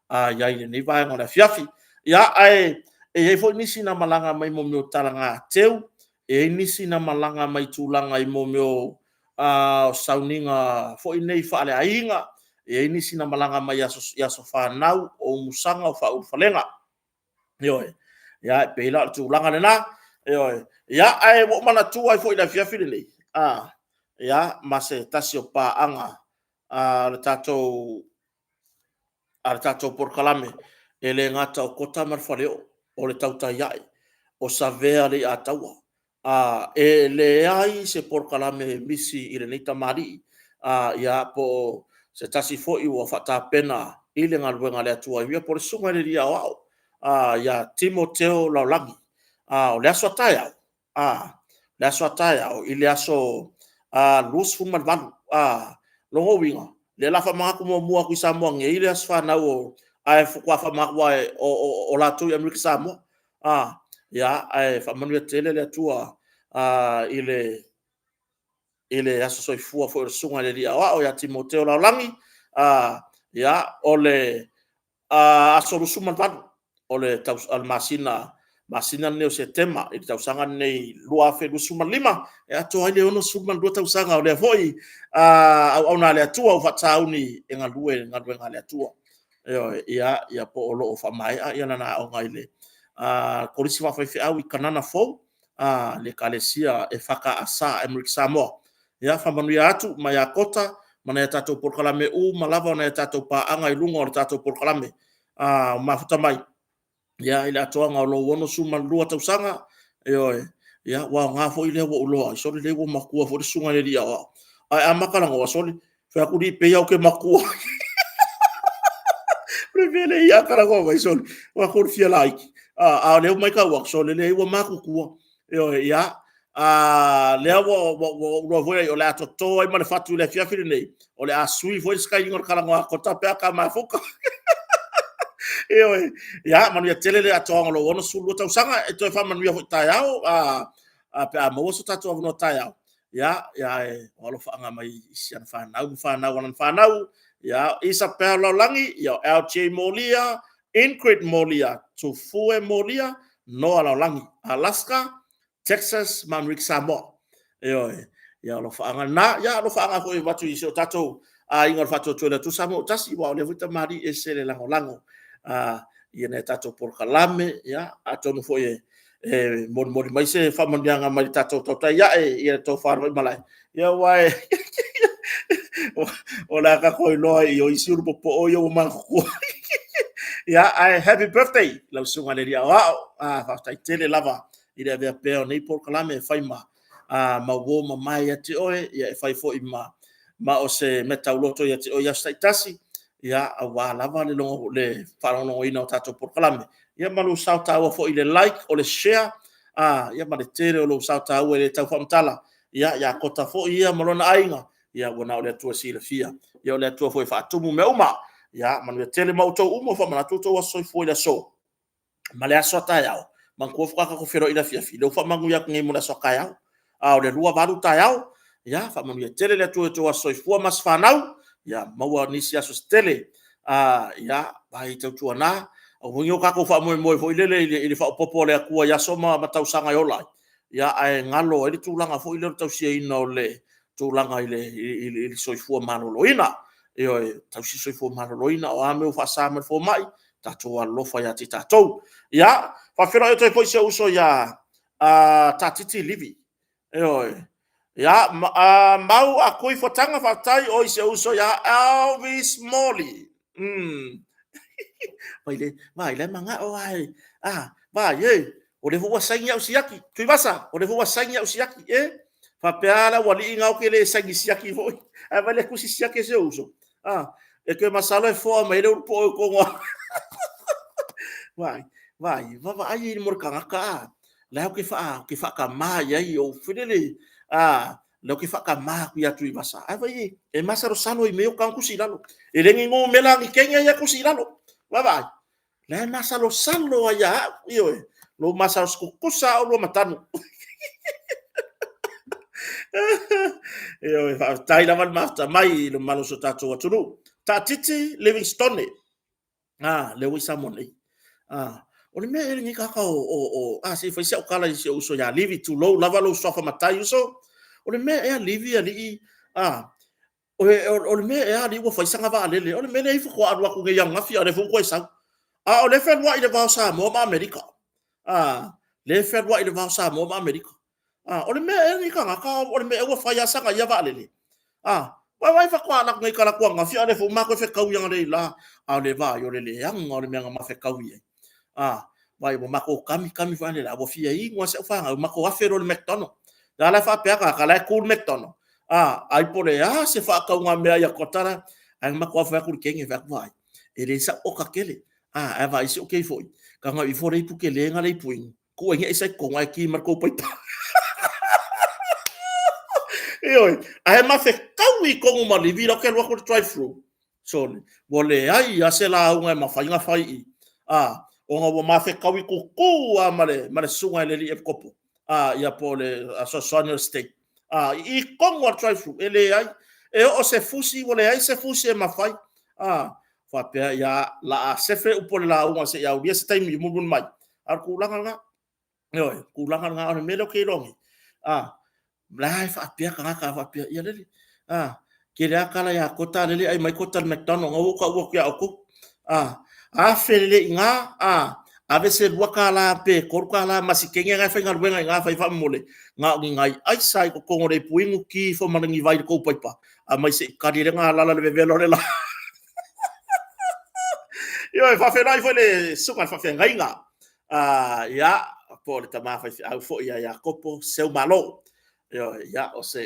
Speaker 1: i ai i lenei vaega o le afiafi. Ia, ae e i ai foi nisi na malaga mai mo mea o talaga teu, e i ai nisi na malaga mai tulaga i mea o sauniga foi nei faaleaiga, e i ai nisi na malaga mai i aso fanau, o umusaga, o faaulufalega. Ioe. Ia, e pei la o le tulaga lena. Ioe. Ia, ae ua ou manatua ai foi i le afiafi lenei, ia, ma se tasi o paaga a le tatou polokalame, e le gata o Kota ma le Faleoo, o le tautai ae, o Savea Leiataua. E leai se polokalame e misi i lenei tamalii, ia, po o se tasi foi ua faatapena i le galuega a le Atua, ia po o le Susuga i le Alii Aoao ia Timoteo Laulagi. O le aso a taeao, le aso a taeao i le aso 28, lona uiga, o lea o le a faamanatu muamua atu i Samoa nei le aso fanau, ae faatoa faamanatu o latou i Amerika Samoa. Ia, ae faamanuia tele le Atua i le aso soifua foi o le Susuga i le Alii Aoao ia Timoteo Laulagi. Ia, o le aso 28 o le masina lenei o Setema i le tausaga lenei 2025, e atoa ai le 62 tausaga o lea foi auauna a le Atua ua faatauni e galue i le galuega a le Atua. Ioe, ia po o lo o faamaea lana aoga i le Kolisi Faafaifeau i Kanana Fou, le Ekalesia EFKS Amerika Samoa. Ia faamanuia atu mai ia Kota ma nai a tatou polokalame uma lava, o nai a tatou paaga i luga o le tatou polokalame o Mafuta Mai i le atoaga o lou 62 tausaga. Ioe, ia ua aoga foi lea ua ou iloa ai, sole, leai ua matua foi le susuga i le alii aoao. Ae a talanoa, sole, fai atu alii, pei lava ou te matua. O le mea lea ia talanoa mai, sole, ua o atu fia laiti. A o lea ua matau atu, sole, leai ua matutua. Ioe, ia, lea ua ou iloa foi o le a toto ai ma le fatu i le afiafi lenei, o le a sui foi le sky o le talanoa a Kota pe a ta mafuta. Ioe, ia, manuia tele le atoaga o lou 62 tausaga, e toe faamanuia foi taeao pe a maua so tatou avanoa taeao. Ia, ae o alofaaga mai i si ana fanau ma fanau a lana fanau, ia Isabel Laulagi, ia LJ Molia, Ingrid Molia, Tufue Molia, Noa Laulagi, Alaska, Texas ma Amerika Samoa. Ioe, ia alofaaga lena. Ia alofaaga foi avatu i si o tatou aiga o le Faatuatua i le Atua Samoa ua Tasi, aua o lea foi tamalii e ese le lagolago i nai a tatou polokalame. Ia, atonu foi e e molimoli mai se faamanuiaga mai le tatou tautai ae i le tofa i Vaimalae, ia aua e o le a tatou iloa i o isi ulu popoo ia ua matutua. Ia, ae happy birthday lau susuga i le Alii Aoao. Ah, faafetai tele lava i le avea pea o nei polokalame e fai ma ma uo mamae ia te oe, ia e fai foi ma o se meatauloto ia te oe i aso taitasi, ia aua lava le le faalogologoina o tatou polokalame, ia ma lou sao taua foi i le like, o le share, ia ma le tele o lou sao taua e le tau faamatala. Ia, ia Kota foi ia ma lona aiga, ia ua na o le Atua e silafia. Ia o le Atua foi e faatumu mea uma. Ia manuia tele ma outou uma, faamanatu outou aso soifua i le aso ma le aso a taeao. Manatua faatoa tatou feiloai i le afiafi, lea ua faamanuia atu nei mo le aso a taeao. A o le 2:08 taeao, ia faamanuia tele le Atua i outou aso soifua ma aso fanau, ia maua nisi aso se tele. Ia vai tautuana, aua foi ne i o tatou faamoemoe foi lele i le faaopoopo a le Atua i aso ma tausaga e ola ai, ia ae galo ai le tulaga foi lea o le tausiaina o le tulaga i le soifua maloloina. Ioe, tausi le soifua maloloina, o a mea ua faasa mai e le fomai, tatou alolofa ia te i tatou. Ia, faafeiloai atu ai foi i si ou uso ia Tatiti Livi. Ioe. Ia, Mau Akui Fotaga, faafetai o si ou uso ia Elvis Morley. Vai le, vai le manao ai. Ah, vai e. O lea foi ua saini au siaki. Tuivasa, o lea foi ua saini au siaki. E, faapea la ua alii na o te le saini siaki foi. Ae vai le tusi siaki e si ou uso. Ah, e toe masalo e foa mai le ulu po o kongo. Vai, vai, vaavaai i mo le tagata a. La ou te wha, te whakamā i ai o whirere. Ah, la ou te whakamā aku ia Tuivasa. Ae vai e, e masalosalo i mea o kanga kusi i lalo. E le ni numera ni kenya ia kusi i lalo. Vaavaai. La e masalosalo ai ia au, ioe. Lou masaloskukusa au lua matanu. Ioe, faafetai lava le mafuta mai i le mamalu o si o tatou atunuu. Taatiti Livingstone. Ah, lea ua i Samoa nei. Ah, o le mea ea lenei tagata o ah, se i fai si au tala i si ou uso ia Livi, tulou lava lou suafa matai uso. O le mea ea Livi alii, ah, o le mea ea alii ua fai sana vaalele, o le mea lea ai faatoa alu atu nei ananafi a o lea foi ua toe sau. A o lea e fealuai i le va o Samoa ma Amerika. Ah, lea e fealuai i le va o Samoa ma Amerika. Ah, o le mea ea lenei tagata, o le mea ea ua fai lava sana ia vaalele. Ah, vaai faatoa alu atu nei talaatu ananafi a o lea foi ua ma toe fetaui analeila. A o le vaai o le leaga o le mea na ma fetaui ai. Ah, vai ua matou kami kami foi analeila, ua fia inu lava si au fanau, matou afe loa i le McDonald. La la e faapea tagata, la e tu le McDonald. Ah, ai po o le a se faatauga mea ia kota la, ae na matou afe atu i le kenge fai atu vaai, e le sau oka tele. Ah, ae vaai si ou kei foi, ka gau ifo le ipu tele na le ipu inu. Ku ai aisa i totonu ae ki ma le kou paipa. Ioe, ae ma fetaui i tonu ma Livi la ou te alu atu i le drive thru. Sole, ua leai lava se lauga e mafai ona fai i i. A, ona ua mafetaui kukū lava ma le, ma le susuga i le alii epikopo, a, ia po o le fesoasoani o le state. A, i i tonu lava le drive thru, e leai. E oo se fusi, ua leai se fusi e mafai. A, faapea, ia, la a sefe upu o le lauga se i aulia se taimi i mulimuli mai. A o le tulaga lena. Ioe, tulaga lena, o le mea lea ou te iloa nei, a, la e faapea tagata faapea, ia lele, a, tele lava tala ia Kota, lele ai mai Kota i le McDonald, na ua ou taua atu ia outou, a, afe lelei i ina, a, ave se $2 pe $3 ma si teine na e faigaluega i ina fai faamolemole, na o ni nai aisa i totonu o le ipu inu, ki ifo ma ni vai i le tou paipa, aumai se i kali ai le galala i le vevela o le la. Ioe, faafeiloai foi le susuga i le faafeagaiga, ia, po o le tama faifeau foi ia Iakopo Seumalo. Ioe, ia, o se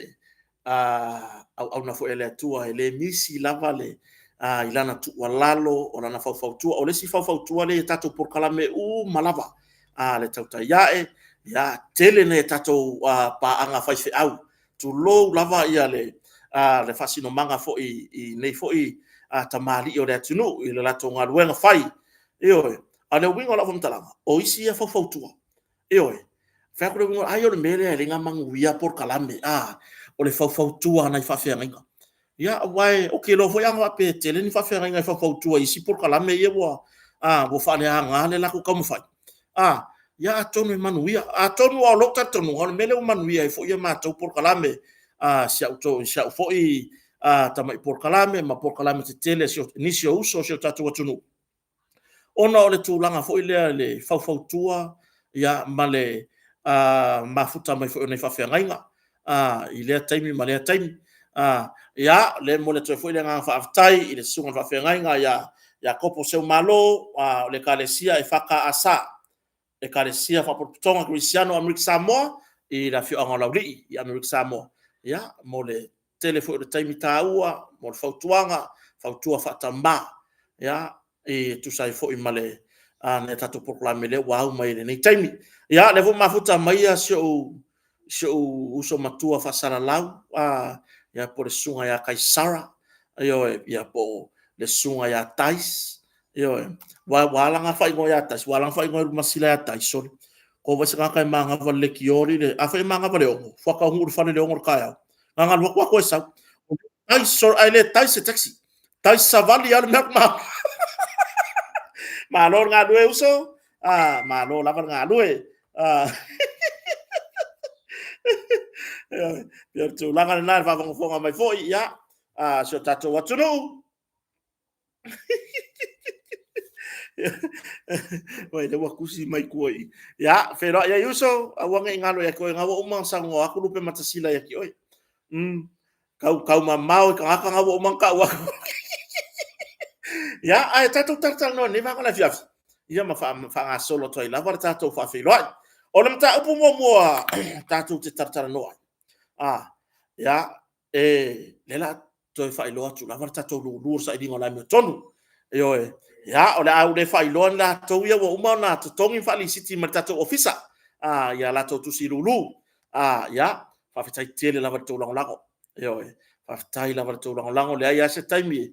Speaker 1: auauna foi a le Atua e le misi lava le i lana tuualalo, o lana faufautua. O le isi faufautua lea i tatou polokalame uma lava, le tautai ae, ia, tele nai a tatou paaga faifeau, tulou lava ia le faasinomaga foi i nei foi tamalii o le atunuu i le latou galuega fai. Ioe. A o le uiga o lau faamatalaga, o isi ia faufautua. Ioe. Fai atu le uiga, ai o le mea lea e ala ai ona manuia polokalame, a, o le faufautua a nai faafeagaiga. Ia, aua ou te iloa foi ana faapea e tele ni faafeagaiga e faufautua i isi polokalame ia ua, a, ua faaleaga le latou taumafai. A, ia atonu e manuia. Atonu o lou talitonuga, o le mea lea ua manuia ai foi a matou polokalame, a, si au, si au foi tamai polokalame ma polokalame tetele a nisi o uso o si o tatou atunuu, ona o le tulaga foi lea i le faufautua ia, ma le mafuta mai foi o nei faafeagaiga i lea taimi ma lea taimi. Ia, lea e momoli atu ai foi le agaga faafetai i le susuga i le faafeagaiga ia Iakopo Seumalo o le Ekalesia EFKS, Ekalesia Faapotopotoga Kerisiano Amerika Samoa i le afioaga o Laulii i Amerika Samoa, ia, mo le tele foi o le taimi taua mo le fautuaga, fautua faatama, ia, e tusa ai foi ma le tatou polokalame lea ua au mai i lenei taimi. Ia, o lea foi ua mafuta mai si ou uso matua faasalalau po o le Susuga ia Kaisara, ioe, po o le Susuga ia Dice. Ioe. Aua ua ala ona faaigoa ia Dice, ua ala ona faaigoa e Rumasila ia Dice, sole, ko vai se tagata e manava i le leitio alii afai e manava i le 6:00, faatoa taunuu i le fale i le 6:00 i le taeao, na ona alu atu lava toe sau. Ae le Dice se taxi, Dice savali lava le mea. Malo le galulue uso, malo lava le galue. Ioe, o le tulaga lena i le faafogafoga mai foi a si o tatou atunuu. Oi, lea ua tusi mai tua i i. Ia, feiloai ai uso, aua ne i galo ia te oe, o lena ua uma ona saunoa atu Lupematasila ia te oe. Tau mamao i tagata na ua uma ona tau atu. Ia, ae tatou talatalanoa i lenei vaega o le afiafi, ia ma faagasolo atu ai lava le tatou faafeiloai. O le mataupu muamua tatou te talatalanoa ai, ia, e, lea o le a toe faailoa atu lava le tatou lulu o le sailiga o le amiotonu. Ioe, ia, o le a ou le faailoa i latou ia ua uma ona totogi ma faalisiti mai i le tatou ofisa ia latou tusi lulu. Ia, faafetai tele lava i le tou lagolago. Ioe, faafetai lava i le tou lagolago, e leai lava se taimi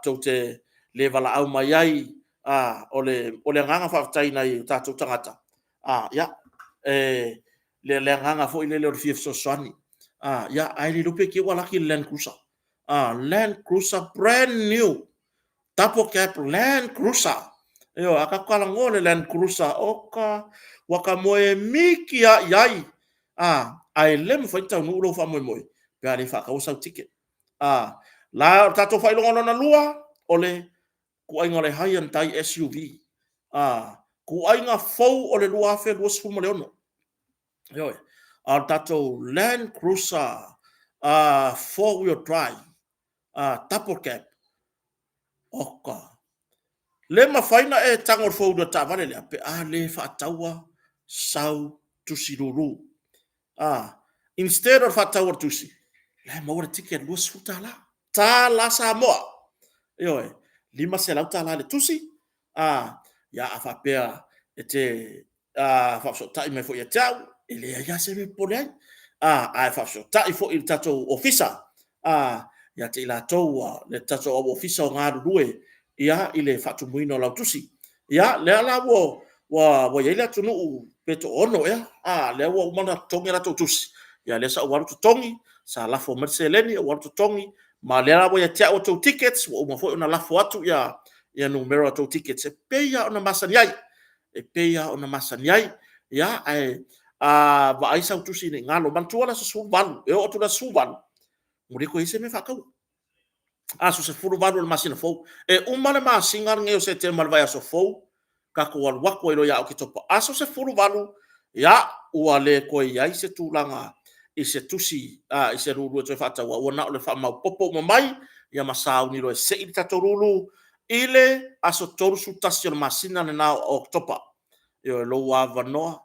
Speaker 1: tou te le valaau mai ai. O le agaga faafetai i nai o tatou tagata, ia, e le agaga foi lele o le fia fesoasoani. Ia, ae le iloa pe te i ua laki le Land Cruiser, Land Cruiser brand new, double cab Land Cruiser. Ioe, a tatou talanoa i le Land Cruiser, oka, ua ta moe miti lava i ai, ae le mafai ona taunuu lou faamoemoe pe a le faataua sau ticket. La, o le tatou faailoga lona lua, o le ituaiga o le Hyundai SUV, ituaiga fou o le 2026. Ioe, a o le tatou Land Cruiser 4-wheel drive, double cab, oka. Le mafai ona e tago i le four wheel o le taavale lea pe a le faataua sau tusi lulu. Instead o le faatau o le tusi, la e maua le ticket i le $20. Tala Samoa. Ioe, $500 i le tusi, ia a faapea e te faafesootai mai foi ia te au, e leai lava se mea e popole ai. A e faafesootai foi i le tatou ofisa, ia te i latou le tatou au ofisa o galulue i le faatumuina o lau tusi. Ia, lea la ua i ai le atunuu pe toaono ea, lea ua uma ona totogi a latou tusi, ia lea sa ou alu totogi, sa lafo mai le seleni ou alu totogi, ma o lea la ua ia te au a outou tickets, ua uma foi ona lafo atu ia numera o a outou tickets e pei lava ona masani ai, e pei lava ona masani ai. Ia, ae a vaai sau tusi ne i galo, manatua le aso 18, e oo atu i le aso 18, ua le toe i ai se mea e faataua. Aso 18 o le masina fou. E uma le masina lenei o Setema i le vaiaso fou, tatou alu atu ai loa ia Oketopa. Aso 18, ia, ua le toe i ai se tulaga i se tusi, i se lulu e toe faataua, ua na o le faamaopoopo uma mai, ia ma sauni loa e sei le tatou lulu i le aso 31 o le masina lena o Oketopa. Ioe, lou avanoa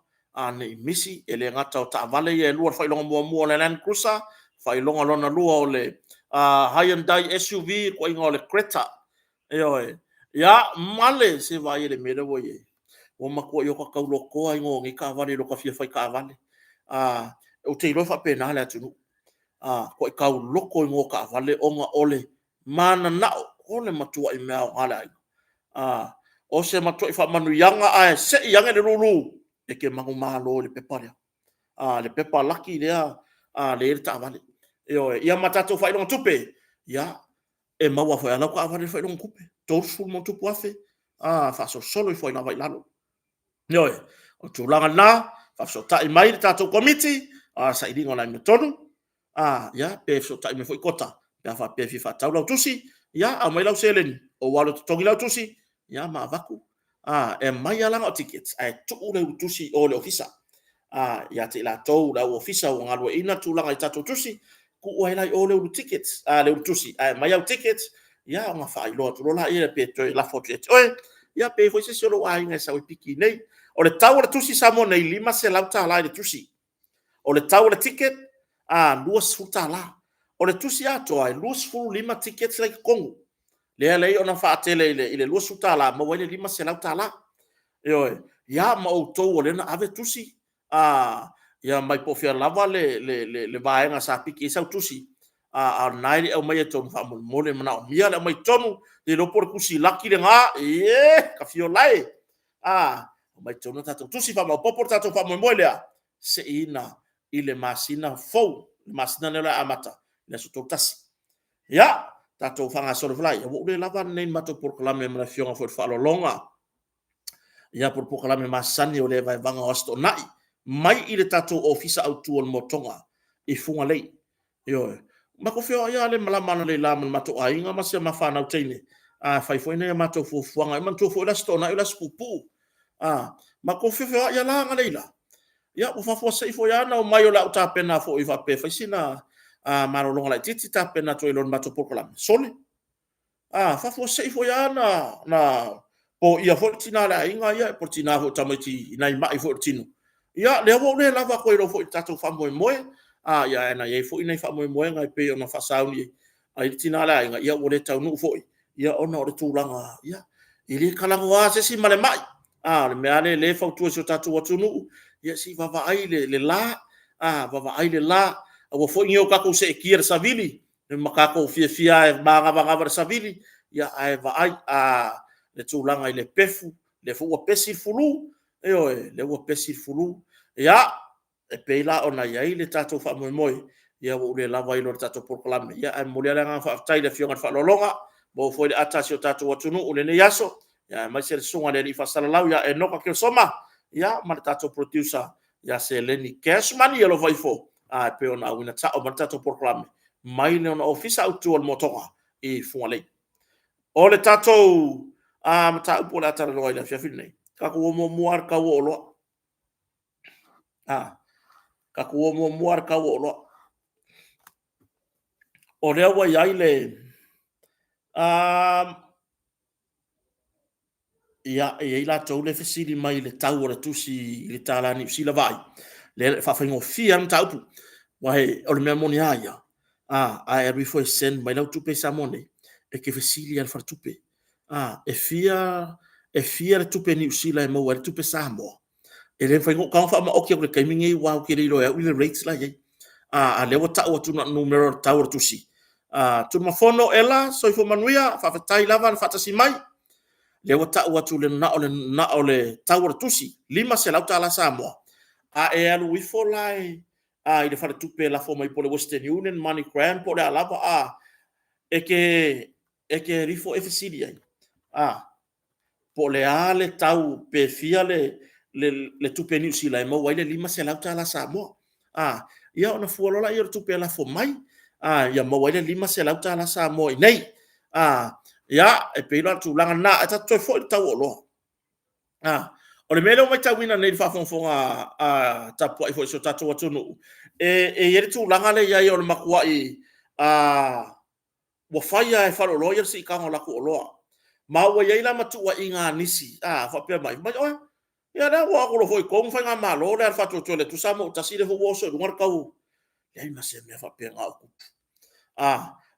Speaker 1: ne i misi, e le gata o taavale ia e lua, o le faailoga muamua o le Land Cruiser, faailoga lona lua o le Hyundai SUV, ituaiga o le Creta. Ioe. Ia, ma le, se vaai i le mea lea ua i ai, ua matuai ota taulotoa igoa o nei taavale i lota fia fai taavale. Ou te iloa e faapena le atunuu, matuai tauloto igoa o taavale ona o le mananao, o le matuai mea aoga le aiga. O se matuai faamanuiaga, ae sei ane le lulu, e te manumalo i le pepa lea, le pepa laki lea e i ai le taavale. Ioe. Ia ma tatou faailoga tupe, ia, e maua foi lava lau taavale i le faailoga tupe, $30+ afe, faasolosolo ifo ai lava i lalo. Ioe, o le tulaga lena, faafesootai mai le tatou Komiti Sailiga o le Amiotonu, ia, pe fesootai mai foi Kota pe a faapea e fia faatau lau tusi, ia aumai lau seleni, ou alu e totogi lau tusi, ia ma avatu A, e aumai lava la na o tickets ae tuu le ulutusi i o i le ofisa. A, ia te i latou le au ofisa ua galueaiina le tulaga i tatou tusi, tuu ai la i o le ulu tickets, a, le ulutusi, ae aumai au tickets, ia ona faailoa atu loa lea pe toe lafo atu ia te oe, ia pe i ai foi se isi o lou aiga e sau e piki i inei. O le tau o le tusi i Samoa nei, e $500 i le tusi. O le tau o le ticket, $20. O le tusi atoa e 25 tickets la e i totonu, lea e ala ai ona faatele i le $20 e maua ai le $500. Ioe. Ia ma outou o lea na ave tusi, ia mai po o fea lava le vaega sa piki ai sau tusi, a o lena e le i aumaia i totonu, faamolemole e manaomia le aumai i totonu, ou te le iloa po o le tusi laki lena, ie, tafiola e, aumai i totonu a tatou tusi, faamaopoopo le tatou faamoemoe lea, seiina i le masina fou, le masina lea o le a amata i le aso 31. Ia, tatou faagasolo foi laia, ua ou le lava lenei i le matou polokalame ma le Afioga foi i le Faaaloaloga, ia po o le polokalame masani o le vaevaega o Aso Toonai, mai i le tatou Ofisa Autu o le Motoga i Fugalei. Ioe. Matou feoai lava le malama analeila ma le matou aiga ma si a ma fanau teine, a fai foi nai a matou fuafuaga. Manatua foi le Aso Toonai o le aso puupuu. Matou feoai la analeila, ia ua faafuasei foi lava ona omai o le a ou tapena foi faapea e fai sina malologa laitiiti tapena atu ai loa i le matou polokalame, sole, a, faafuasei foi lava ona poia foi le tina o le aiga ia, po o le tina foi o tamaiti i nai mai foi o le tino. Ia, lea ua ou le lava atu ai loa foi i le tatou faamoemoe. Ae na i ai foi nai faamoemoega e pei ona faasauni ai le tina o le aiga, ia ua le taunuu foi ona o le tulaga, ia, e le talanoa lava se isi ma le mai. A o le mea lava lea e fautua i si o tatou atunuu, ia se i vaavaai le la, vaavaai le la, aua foi ne i o tatou seetia i le savili ma tatou fiafia e manavanava i le savili, ae vaai le tulaga i le pefu, lea foi ua pesi le flu, ioe, lea ua pesi le flu. Ia, e pei la ona i ai le tatou faamoemoe, ia ua ou le lava ai loa i le tatou polokalame, ae momoli lava le agaga faafetai i le Afioga i le Faaaloaloga, ua maua foi le ata a si o tatou atunuu i lenei aso, aemaise le susuga i le alii faasalalau ia Enoka Keresoma ma le tatou producer ia Seleni Cash Money. Alofa ifo e pei ona auina sao mai le tatou polokalame mai lona ofisa autu o le Motoga i Fugalei. O le tatou mataupu o le a talanoa i le afiafi lenei, tatou o muamua lava i le tau o oloa. Tatou o muamua lava i le tau o oloa. O lea ua i ai le Ia, e i ai latou lea e fesili mai i le tau o le tusi i le tala Niu Sila. Vaai, lea e faafaigofie lava le mataupu. Aua o le mea moni lava ia, a e alu ifo e send mai lau tupe i Samoa nei, e te fesili lava i le faletupe, e fia le tupe Niu Sila e maua ai le tupe Samoa? E le mafai ona ou tago faamaoti atu i le taimi lenei aua ou te le iloa e au le rates la e i ai. A o lea ua tau atu na o le numera o le tau o le tusi. Tulimafono Ella, soifua manuia, faafetai lava le faatasi mai. Lea ua tau atu na o le tau o le tusi, $500 Samoa. A e alu ifo la i le faletupe e lafo mai po o le Western Union, Money Gram po o le a lava, e te alu ifo e fesili i ai, po o le a le tau pe fia le tupe Niu Sila e maua ai le $500 Samoa. A, ia ona fua loa lea o le tupe e lafo mai, ia maua ai le $500 Samoa i inei. Ia, e pei la o le tulaga lena. Ae tatou toe foi i le tau o oloa. O le mea lea ua matauina nei i le faafogafoga tapuai foi a si o tatou atunuu, e i ai le tulaga lea e i ai o le matuai ua fai lava e faleoloa ia le siitaga o latou oloa. Ma ua i ai la ma tuuaiga a nisi, faapea mai, oe, ia lea ua o atu loa foi i totonu le faigamalo lea a le Faatuatua i le Atua Samoa ua Tasi, lea foi ua oso i luga le tau. E leai ma se mea faapena o tupu.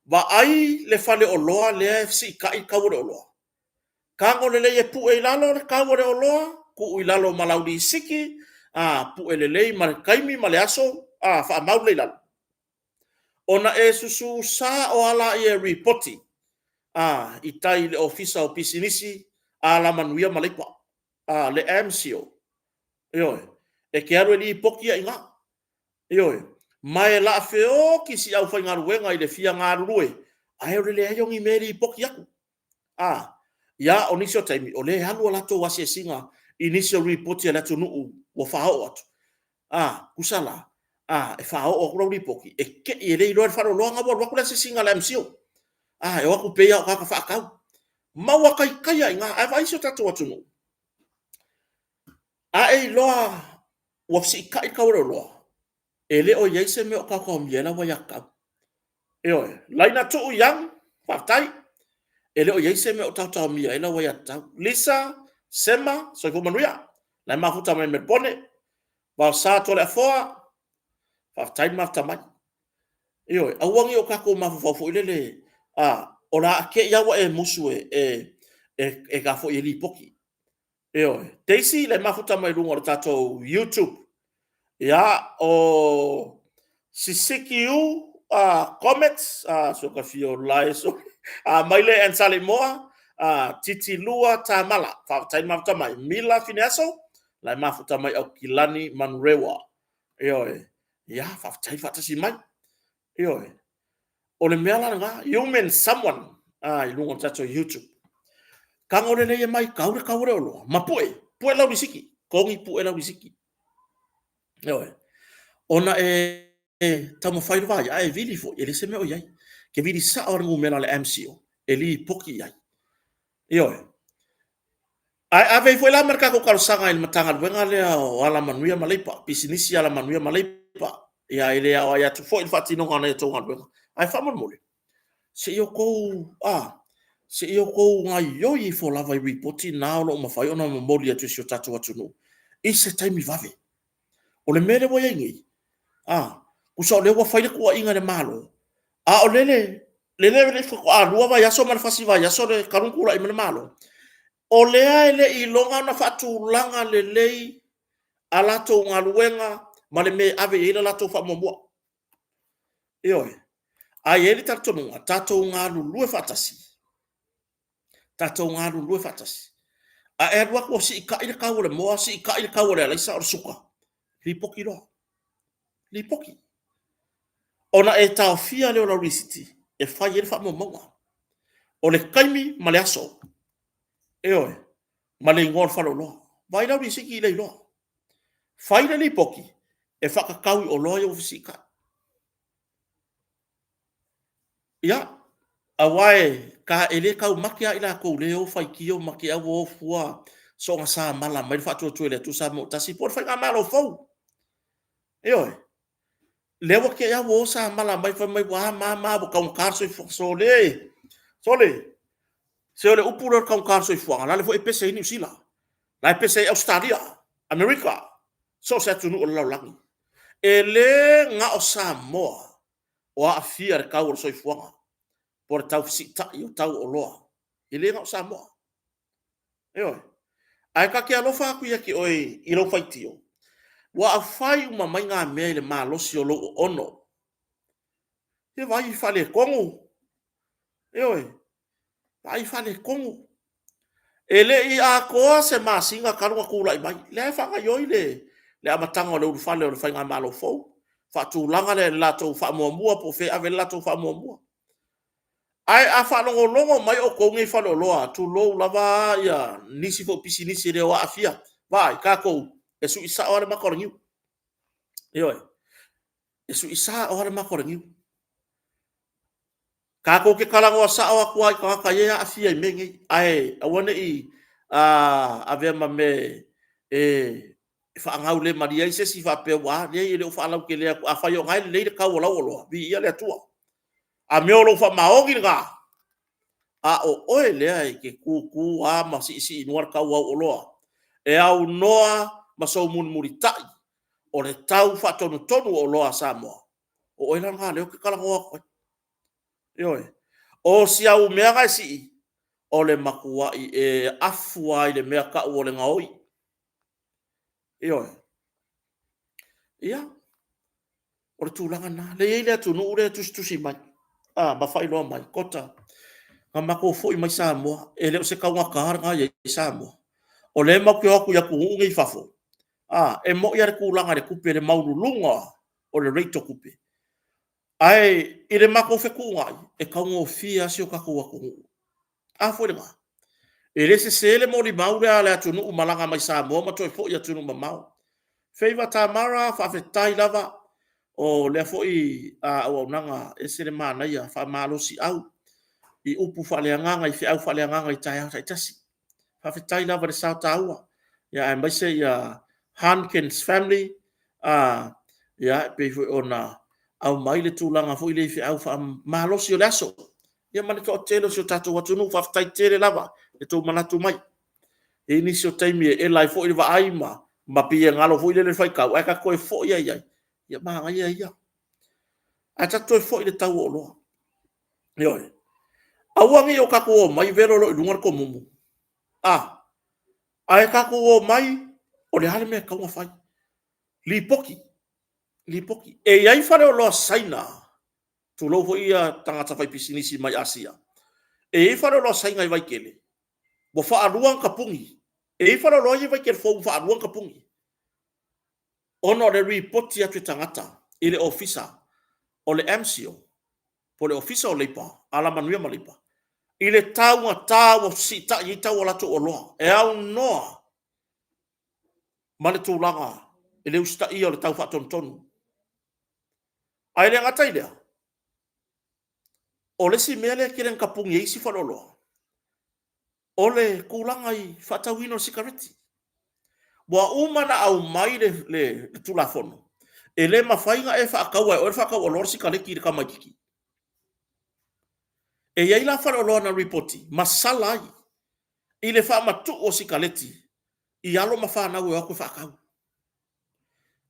Speaker 1: Vaai le faleoloa lea e siitai le tau o le oloa, tago lelei e pue i lalo le tau o le oloa, tuu i lalo ma lau lisiti, pue lelei ma le taimi ma le aso, faamau lelei i lalo. Ona e susu sao lava lea e lipoti i tai i le Ofisa o Pisinisi, Alamanuia ma Leipa, le MCIL. Ioe. E te alu e lipoti ai i ina. Ioe. Ma e laafeoti si aufaigaluega i le fia galulue, ae o le leai o ni mea e lipoti atu. Ia, o nisi o taimi, o lea e alu a latou asiasiga i nisi o lipoti a le atunuu ua faaoo atu. A, tusa la, e faaoo atu lau lipoti, e te i e le iloa e le faleoloa na ua alu atu le asiasiga a le MCIL. E o atu pei lava o tagata faatau. Maua taitai lava i ina. Ae vaai si o tatou atunuu. A e iloa ua fesiitai le tau o le oloa, e le o i ai se mea o taotaomia ai lau aiatatau. Ioe, Laina Tuu Young, faafetai. E le o i ai se mea o taotaomia ai lau aiatatau. Lisa Sema, soifua manuia, la e mafuta mai Melepone. Vaosa Toleafoa, faafetai le mafuta mai. Ioe, aua ne i o tatou mafaufau foi lele, a, o le a te i lava ua e musu e lipoti. Ioe. Daisy le mafuta mai luga o le tatou YouTube. Ia, o Sisiki U Comments, se ua ta fia ola e sole. Maile and Saleimoa, Titi Lua Tamala, faafetai le mafuta mai. Mila Fineaso, la e mafuta mai Aukilani Manurewa. Ioe. Ia, faafetai faatasi mai. Ioe. O le mea la lena, human someone i luga o le tatou YouTube. Tago lelei e mai tau le tau o le oloa, ma pue, pue lau lisiti, togi pue lau lisiti. Ioe. Ona e taumafai le vaai, a e vili foi, e leai se mea o i ai. Ke vili sao le numera a le MCO, e lipoti i ai. Ioe. Ae ave ai foi la ma le tatou talosaga i le Matagaluega lea o Alamanuia ma Leipa, Pisinisi, Alamanuia ma Leipa, ia e le aoai atu foi le faatinoga o nai a outou galuega. Ae faamolemole, se i outou, a, se i outou gaoioi ifo lava i lipoti na o lo o mafai ona momoli atu i si o tatou atunuu i se taimi vave. O le mea lea ua i ai nei, a, tusa o lea ua fai le tuuaiga i le Malo, a o lele, lele le faatoa 2 vaiaso ma le fasi vaiaso le talu ona tulai mai le Malo, o lea e le i iloga ona faatulaga lelei a latou galuega ma le mea e ave i ai le latou faamuamua. Ioe. Ae i ai le talitonuga, tatou galulue faatasi, tatou galulue faatasi. A e alu atu ua siitai le tau o le moa, siitai le tau o le alaisa, o le suka, lipoti loa, lipoti. Ona e taofia lea o lau lisiti e fai ai le faamaumauga o le taimi ma le aso, ioe, ma le igoa o le faleoloa. Vaai lau lisiti i le iloa. Fai le lipoti e faatatau i oloa ia ua fesiitai. Ia, aua e, ka, e le taumate lava i latou lea e o faitio ma te i ua o fua soona samala mai le Faatuatua i le Atua Samoa ua Tasi po o le Faigamalo fou. Ioe. Lea ua te i lava ua o samala mai fai mai ua a ma a ma a ua taugata le soifuaga. Sole! Sole! Se o le upu lea o le taugata o le soifuaga, la le foi e pese ai Niu Sila, la e pese ai Ausetalia, Amerika, so o se atunuu o le lalolagi. E le na o Samoa o aafia i le tau o le soifuaga po o le tau fesiitai o tau o oloa. E le na o Samoa. Ioe. Ae ta te alofa atu ia te oe i lou faitio, ua afai uma mai ngā mea i le malosi o lou oono. He vaai i faaletonu. Ioe. Vaai i faaletonu. E le i atoa se masina talu ona tulai mai. Lea e faagaoioi le, le amataga o le ulufale o le Faigamalo fou, faatulaga le latou faamuamua po o fea e ave i ai le latou faamuamua. Ae a faalogologo mai outou nei faleoloa, tulou lava ia nisi foi o pisinisi e le o aafia, vaai, tatou, e sui sao lava le mata o le niu. Ioe, e sui sao lava le mata o le niu. Tatou te talanoa sao atu lava i tagata ia e aafia i mea nei, ae aua ne i avea ma mea e faagaulemalie ai se isi faapea ua a, leai e le o faalautele atu. Afai o lena e lelei le tau o lau oloa, viia le Atua. A mea o lou faamaoni lena, a o oe lea e te tutu lava ma siisii i luga le tau o au oloa, e aunoa ma sou mulimulitai o le tau faatonutonu o oloa a Samoa, o oe la lena lea ou te talanoa atu ai. Ioe. O si au mea na e sii, o le matuai e afu lava i le mea tau o le gaoi. Ioe. Ia, o le tulaga lena. Lea e i ai le atunuu lea e tusitusi mai, a, ma faailoa mai, Kota, na matou foi mai Samoa, e le o se taugata lena e i ai i Samoa. O lea matou te o atu i atunuu nei i fafo, a, e moni lava le tulaga i le tupe, le maualuluga o le rate o tupe. Ae i le matou fetuunai, e taugofie lava si o tatou atunuu. A foi lena? E le sese le molimau lea a le atunuu malaga mai Samoa ma toe foi i atunuu mamao. Favor Tamara, faafetai lava o lea foi auaunaga ese le manaia, faamalosiau i upu faaleagaga, i feau faaleagaga i taeao taitasi. Faafetai lava i le sao taua, aemaise ia Hankins family, a, ia, e pei foi ona aumai le tulaga foi lea i feau faamalosi o le aso, ia ma le toatele o si o tatou atunuu. Faafetai tele lava i le tou manatu mai. E i ai nisi o taimi e ela ai foi le vaai ma pei e galo foi lele le faitau, ae ta toe foi lava i ai, ia manaia ia. Ae tatou toe foi i le tau o oloa. Ioe. Aua ne i o tatou omai velo loa i luga le tomumu. A, ae tatou omai, o le a le mea e tatau ona fai? Lipoti, lipoti. E i ai faleoloa Saina, tulou foi ia tagata faipisinisi mai Asia, e i ai faleoloa Saina i Vaitele ua faalua ona tapuni. E i ai faleoloa ia i Vaitele fou ua faalua ona tapuni, ona o le lipoti atu e tagata i le Ofisa o le MCIL po o le Ofisa o Leipa, Alamanuia ma Leipa, i le taugata ua fesiitai i ai tau o latou oloa e aunoa ma le tulaga i le usitaia o le tau faatonutonu. Ae le gata i lea, o le isi mea lea e tele ina tapuni ai isi faleoloa, o le tulaga i le faatauina o sikareti. Ua uma ona aumai le Tulafono, e le mafai ona e faataua e oe le faatauoloa le sikareti i le tamaitiiti. E i ai la faleoloa na lipoti ma sala ai i le faamatuu o sikareti i alo ma fanau e o atu e faatau.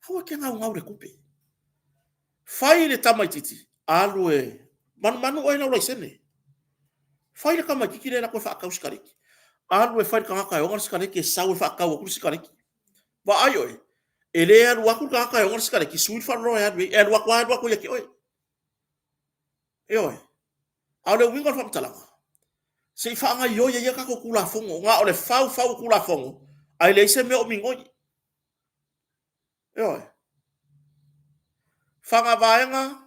Speaker 1: Aua e te naunau i le tupe. Fai le tamaitiiti, alu e manumanu oe i lau laisene. Fai le tamaitiiti lea e alu atu e faatau sikareti. Alu e fai i le tagata e ona le sikareti e sau e faatau atu le sikareti. Vaai oe, e le alu atu le tagata e ona le sikareti sui le faleoloa e alu i ai, e alu atu lava alu atu ia te oe. Ioe. A o le uiga o le faamatalaga, se i faagaoioi ai ia tatou Tulafono, na o le fau fau o Tulafono, ae leai se mea o migoi. Ioe. Fagavaega,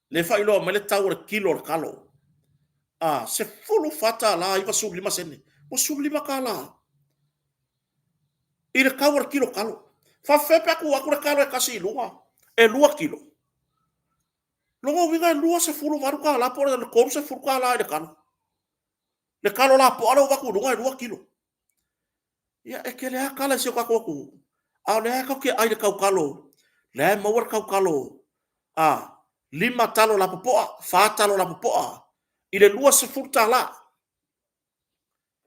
Speaker 1: lea e faailoa mai le tau o le kilo o le talo, a, $14.95, ua $15 i le tau o le kilo talo. E faapefea pe a tuu atu le talo e tasi i luga e 2 kilo? Lona uiga e $28 po o le $30 i le talo. Le talo lapoa lea ua avatu i luga e 2 kilo. Ia, e tele lava tala i si o tatou atunuu, a o lea lava tatou te aai i le tautalo, lea e maua le tautalo, 5 talo lapopoa, 4 talo lapopoa i le $20.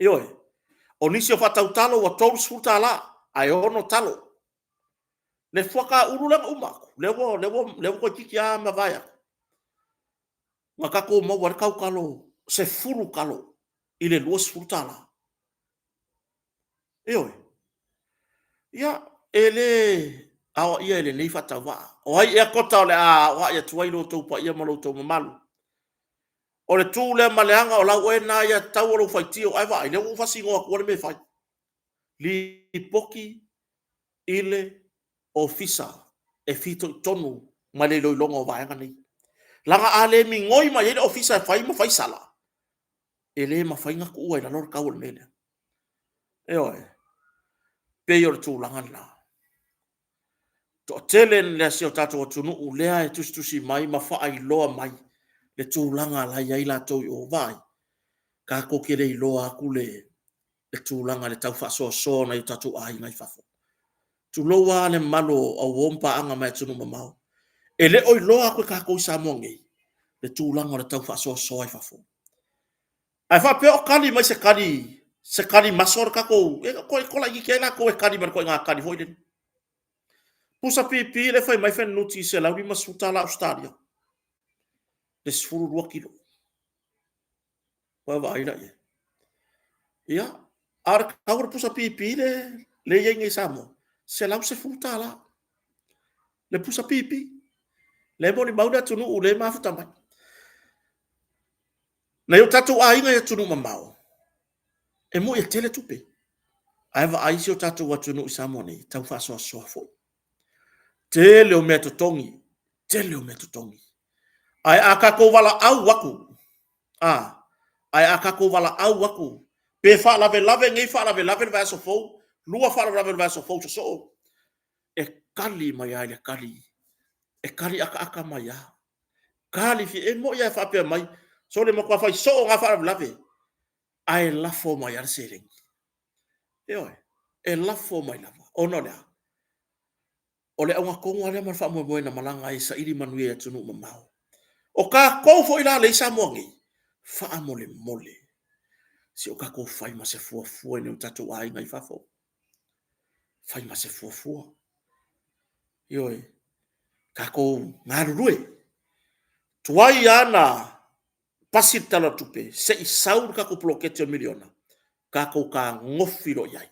Speaker 1: Ioe. O nisi o faatau talo ua $30 ae 6 talo. Le fuata ulu lea na uma atu, lea ua toeitiiti lava mavae atu, na tatou maua ai le tautalo 10 talo i le $20. Ioe. Ia, e le aoaia e lenei faatauvaa. O ai ea Kota o le a aoai atu ai lo outou paia ma lo outou mamalu? O le tu lea ma le aga o lau oe lena aiatatau o lou faitio. Ae vaai, o lea ua ou faasinoa atua le mea e fai. Lipoti i le Ofisa e fitoitonu ma le iloiloga o vaega nei. Leaga a le migoi mai ai le Ofisa e fai ma fai sala, e le mafai ona tuua i lalo le tau o le mea lea. Ioe. Pei o le tulaga lena. Toatele le si o tatou atunuu lea e tusitusi mai ma faailoa mai le tulaga la e i ai latou i o. Vaai, tatou te le iloa atu le tulaga i le tau faasoasoa o nai o tatou aiga i fafo. Tulou lava le mamalu o auo ma paaga mai atunuu mamao, e le o iloa atu e tatou i Samoa nei le tulaga o le tau faasoasoa i fafo. Ae faapea o kali mai se kali, se kali maso le tatou, e laitiiti ai latou e kali mai i le ituaiga kali foi lele. Pusa pipi lea e fai mai Fenunuti i $150 Ausetalia le 12 kilo. Ua vaai la i ai. Ia, a o le tau o le pusa pipi le i ai nei i Samoa, $110 le pusa pipi. Lea e molimau le atunuu lea e mafuta mai. Nai o tatou aiga i atunuu mamao, e moni e tele tupe, ae vaai si o tatou atunuu i Samoa nei, e tau faasoasoa foi. Tele o mea totogi, tele o mea totogi. Ae a tatou valaau atu, a, ae a tatou valaau atu, pe faalavelave nei faalavelave le vaiaso fou, 2 faalavelave o le vaiaso fou sosoo, e tali mai lava i le tali, e tali akaaka mai lava. Tali, e moni lava e faapea mai, sole, matua fai soo na faalavelave, ae lafo mai lava le seleni. Ioe, e lafo mai lava, ona o le a? O le auga tonu lava lea ma le faamoemoe na malaga ai e saili manuia i atunuu mamao. O tatou foi la lea i Samoa nei, faamolemole, se i o tatou fai ma se fuafua i nai o tatou aiga i fafo. Fai ma se fuafua. Ioe, tatou galulue. Tuai lava ona pasi le Tala o le Tupe, se i sau le tatou poloketi o le miliona, tatou fetagofi loa i ai.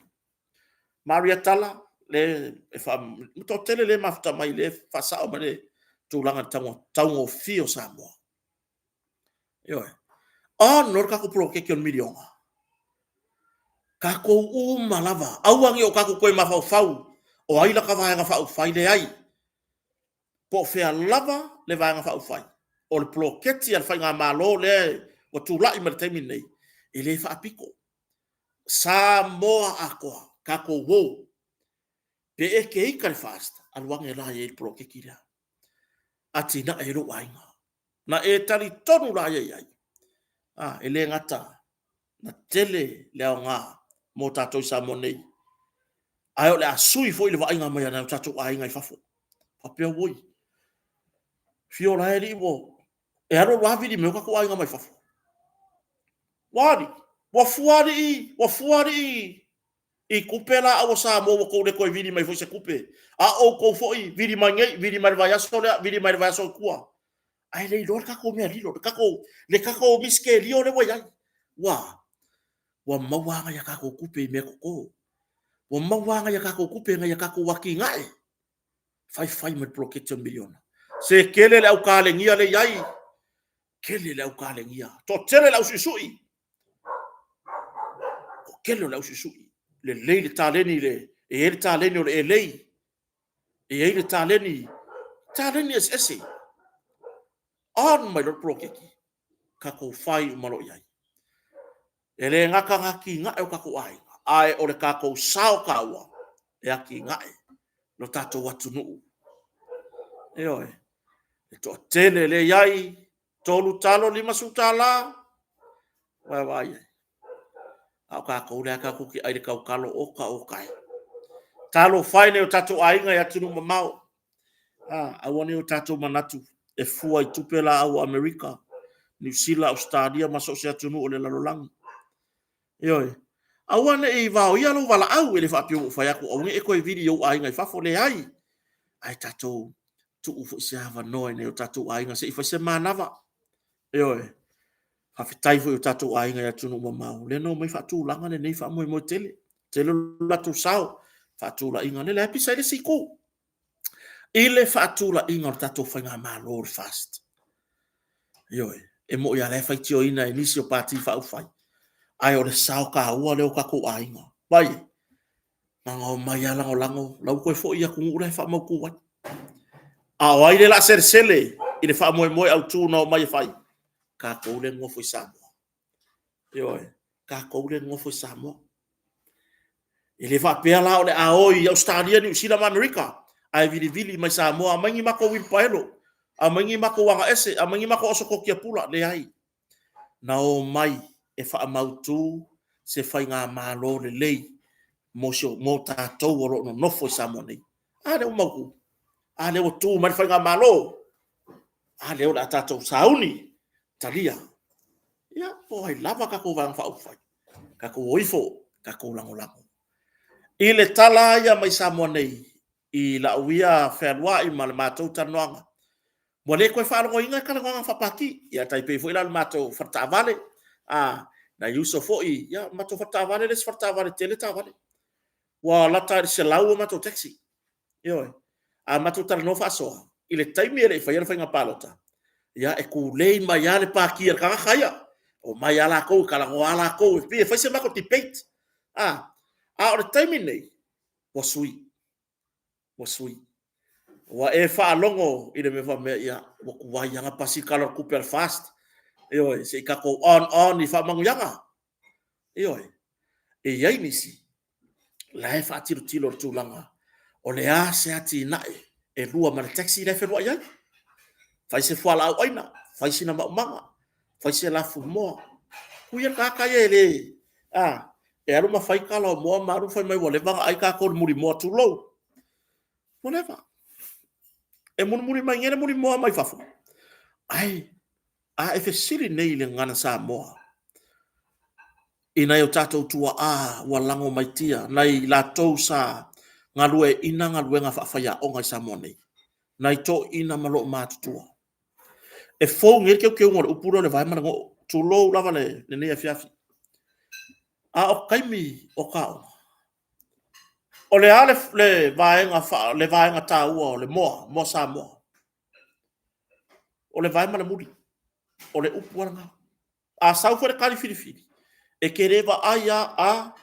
Speaker 1: Maria Tala, lea e toatele lea e mafuta mai lea e faasao mai le tulaga i le taugofie o Samoa. Ioe. On loa le tatou poloketi o le miliona, tatou uma lava, aua ne i o tatou toe mafaufau o ai lata Vaega Faaupufai, leai. Po o fea lava le Vaega Faaupufai, o le poloketi a le Faigamalo lea ua tulai mai i le taimi lenei, e le faapito. Samoa atoa, tatou o. Pe e te ita i le FAST, alu ane la e i ai le poloketi lea, atinae ai lou aiga. Na e talitonu laia i ai, e le gata ina tele le aoga mo tatou i Samoa nei, ae o le a sui foi le vaaiga mai a nai o tatou aiga i fafo. Faapea, auoi, fio la e alii e alu alu lava vili mai o tatou aiga mai fafo. Ua a alii? Ua fua alii, ua fua alii i tupe la a Samoa ua tou le toe vili mai foi se tupe. A o outou foi, vili mai nei, vili mai le vaiaso lea, vili mai le vaiaso i tua. Ae le iloa le tatou mea lilo, le tatou misitelio lea ua i ai. Ua a? Ua maua lava nai a tatou tupe i meatoto, ua maua lava nai a tatou tupe i nai a tatou atinae, fai fai ma le poloketi o le miliona. Se tele le au talenia lea e i ai, tele le au talenia, toatele le au suisui, toatele o le au suisui. Lelei le taleni, e i ai le taleni o le elei, e i ai le taleni, taleni eseese. On mai loa le poloketi, tatou fai uma loa i ai. E le gata ina atinae o tatou aiga, ae o le tatou sao taua e atinae lo tatou atunuu. Ioe. E toatele lea e i ai, 3 talo $50, vaai i ai? A o tatou lea tatou te ai i le tautalo, oka oka e. Talofa e i nai o tatou aiga i atunuu mamao, aua ne i o tatou manatu e fua i tupe laau a Amerika, Niu Sila, Ausetalia ma so o se atunuu o le lalolagi. Ioe. Aua ne i vaoia lou valaau, e le faapea ua ou fai atu aua ne i e toe vili i ou aiga i fafo, leai. Ae tatou tuu foi se avanoa i nai o tatou aiga se i fai se manava. Ioe. Faafetai foi i o tatou aiga i atunuu mamao lea na omai faatulaga lenei faamoemoe tele, tele lo latou sao i le faatulaiga, lea la e pisa ai le isi itu i le faatulaiga o le tatou faigamalo o le FAST. Ioe, e moni lava o la e faitioina e nisi o Pati Faaupufai, ae o le sao taua lea o tatou aiga. Vaai i ai? Na ona omai lava lagolago, la ua toe foi i atunuu la e faamautu ai. A o ai lea o le a selesele i le faamoemoe autu na omai e fai? Tatou lea e nonofo i Samoa. Ioe, tatou lea e nonofo i Samoa. E le faapea la o le a o i Ausetalia, Niu Sila ma Amerika, ae vilivili mai Samoa, aumai ni matou uilipaelo, aumai ni matou agaese, aumai ni matou aso kokia pula. Leai, na omai e faamautu se faigamalo lelei mo tatou o lo o nonofo i Samoa nei. A lea ua mautu? A lea ua tu mai le faigamalo? A lea o le a tatou sauni, talia. Ia, po o ai lava a tatou Vaega Faaupufai, tatou o ifo, tatou lagolago. I le tala lava ia mai Samoa nei i lau ia fealuai ma le matou talanoaga, ua le toe faalogoina talanoaga faa-Pati. Ia e tai pei foi la o le matou faletaavale, nai uso foi, ia o le matou faletaavale le isi faletaavale e tele taavale. Ua lata i le 100 a matou taxi. Ioe. A matou talanoa faasoa, i le taimi e le i faia le faiga palota, ia e tulei mai lava le pati a le tagata ia, omai lava latou, talanoa lava latou, e pei e fai se matou debate. A o le taimi lenei, ua sui, ua sui. Ua e faalogo i le mea faimai, ia, ua tuai lava ona pasi le Tala o le Tupe a le FAST, ioe, se i tatou on on i faamanuiaga. Ioe. E i ai nisi la e faatilotilo i le tulaga o le a se atinae e lua ma le taxi la e fealuai ai. Fai se fualaau aina, fai sina maumaga, fai se lafumoa. Tuu ia le tagata ia e le... a, e alu ma fai tala o moa ma alu fai mai ua leva ona ai tatou i le mulimoa, tulou. Ua leva. E mulimuli mai nei le mulimoa mai fafo. Ae a e fesili nei i le gagana Samoa i nai o tatou tuaa ua lago mai tia, nai latou sa galueaiina galuega faafaiaoga i Samoa nei, nai toeaiina ma loomatutua. E fou nei le teuteuga o le upu lea o le vae ma le noo, tulou lava lenei afiafi. A o taimi o ta aoga, o le a le vaega taua o le moa, moa Samoa? O le vae ma le muli, o le upu lava lena. A sau foi le tali filifili, e te le vaai lava, a,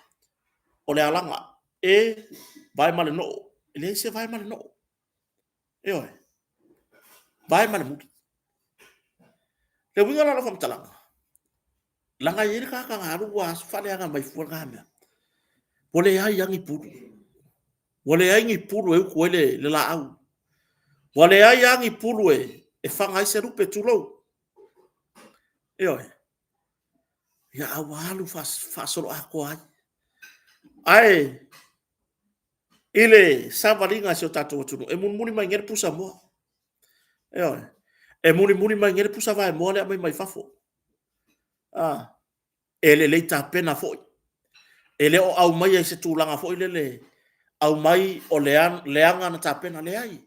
Speaker 1: o le alaga, e, vae ma le noo. E leai se vae ma le noo. Ioe, vae ma le muli. Le uiga la o lau faamatalaga, leaga e i ai le tagata na alu ua faaleaga mai fua lena mea. Ua leai lava ni pulu. Ua leai ni pulu e utu ai le laau. Ua leai lava ni pulu e faga ai se lupe, tulou. Ioe. Ia a ua alu faasoloatoa ai. Ae i le savaliga a si o tatou atunuu, e mulimuli mai nei le pusa moa. Ioe. E mulimuli mai nei le pusa vaemoa lea e aumai mai fafo. A, e lelei tapena foi. E le o aumaia i se tulaga foi lele, aumai o leaga ona tapena. Leai.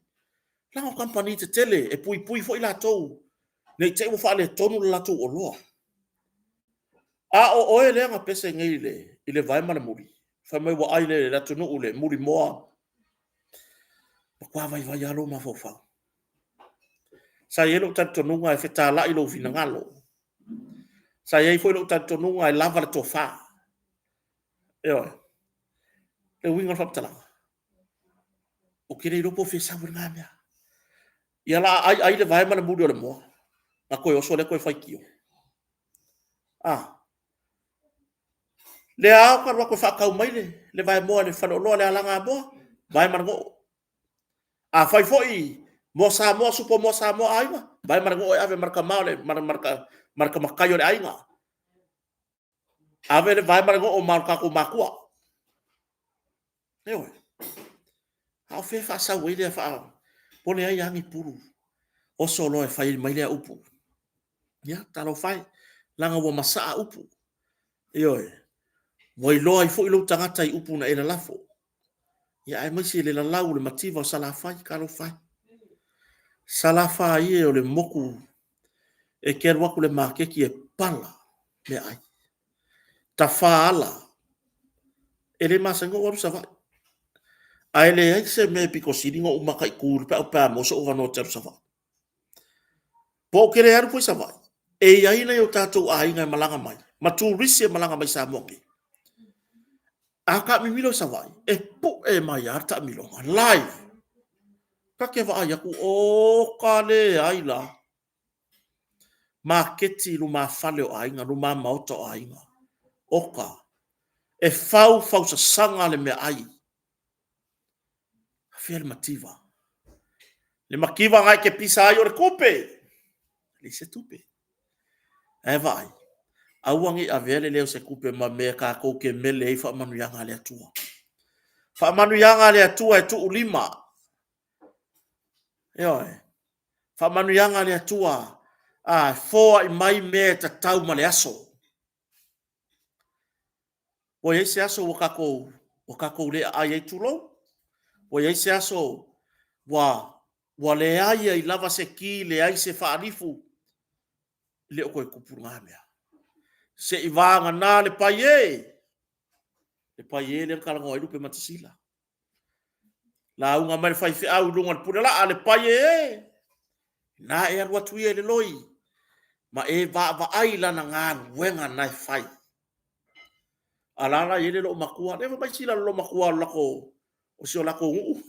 Speaker 1: Leaga o kamupani tetele e puipui foi latou ne i te i ua faaletonu le latou oloa. A o oe lea na pese nei i le vae ma le muli, fai mai ua ai le atunuu i le mulimoa, matua vaivai lava lou mafaufau. Sa i ai lou talitonuga e fetalai lou finagalo. Sa i ai foi lou talitonuga e lava le tofa. Ioe. Le uiga o le faamatalaga, ou te le iloa po o fea e sau ai lena mea. Ia o le a ai ai le vae ma le muli o le moa, ona toe oso lea toe faitio. A? Lea lava ou te alu atu e faatau mai le vaemoa i le faleoloa i le alagamoa, vae ma le noo. Afai foi moa Samoa, supo moa Samoa a aiga, vae ma le noo e ave ma le tama ma le tamatai o le aiga. Ave le vae ma le noo ma o tatou matua. Ioe. A o fea e faasau ai lea faa... Ua leai lava ni pulu, oso loa e fai mai lea upu. Ia, talofa e, leaga ua masaa upu. Ioe. Ua iloa ai foi lou tagata i upu na e lalafo, aemaise le lalau o le mativa o Salafai. Talofa e. Salafai e o le motu e te alu atu i le maketi e pala meaai, tafaala. E le masani ona ou alu i Savaii, ae leai se mea e pito sili ona ou mataitu i le peau pe a maua sou avanoa ou te alu i Savaii. Po ou te le alu foi i Savaii, e i ai nai o tatou aiga e malaga mai, ma turisi e malaga mai i Samoa nei. A taamimilo i Savaii, e pue mai lava le taamiloga, live. Ta te vaai atu, oka leai la. Maketi i lumafale o aiga, lumamaota o aiga. Oka, e fau fausasaga le meaai. Afea le mativa? Le mativa na e te pisa ai o le tupe. E leai se tupe. Ae vaai, aua ne i avea le leo o se tupe ma mea tatou te mele ai faamanuiaga a le Atua. Faamanuiaga a le Atua e tuulima. Ioe. Faamanuiaga a le Atua a foai mai mea e tatau ma le aso. Ua i ai se aso ua tatou, ua tatou le aai ai, tulou. Ua i ai se aso ua, ua leai ai lava se ki, leai se faalifu. E le o toe tupu lena mea. Se i vagana le pai e, le pai e lea na talanoa ai Lupematasila. Lauga mai le faifeau i luga o le pulelaa, le pai e e, na e alu atu ia i le loi, ma e vaavaai i lana galuega na e fai. A la la i ai le loomatua, lea fai mai sila le loomatua o le latou, o si o latou nuu.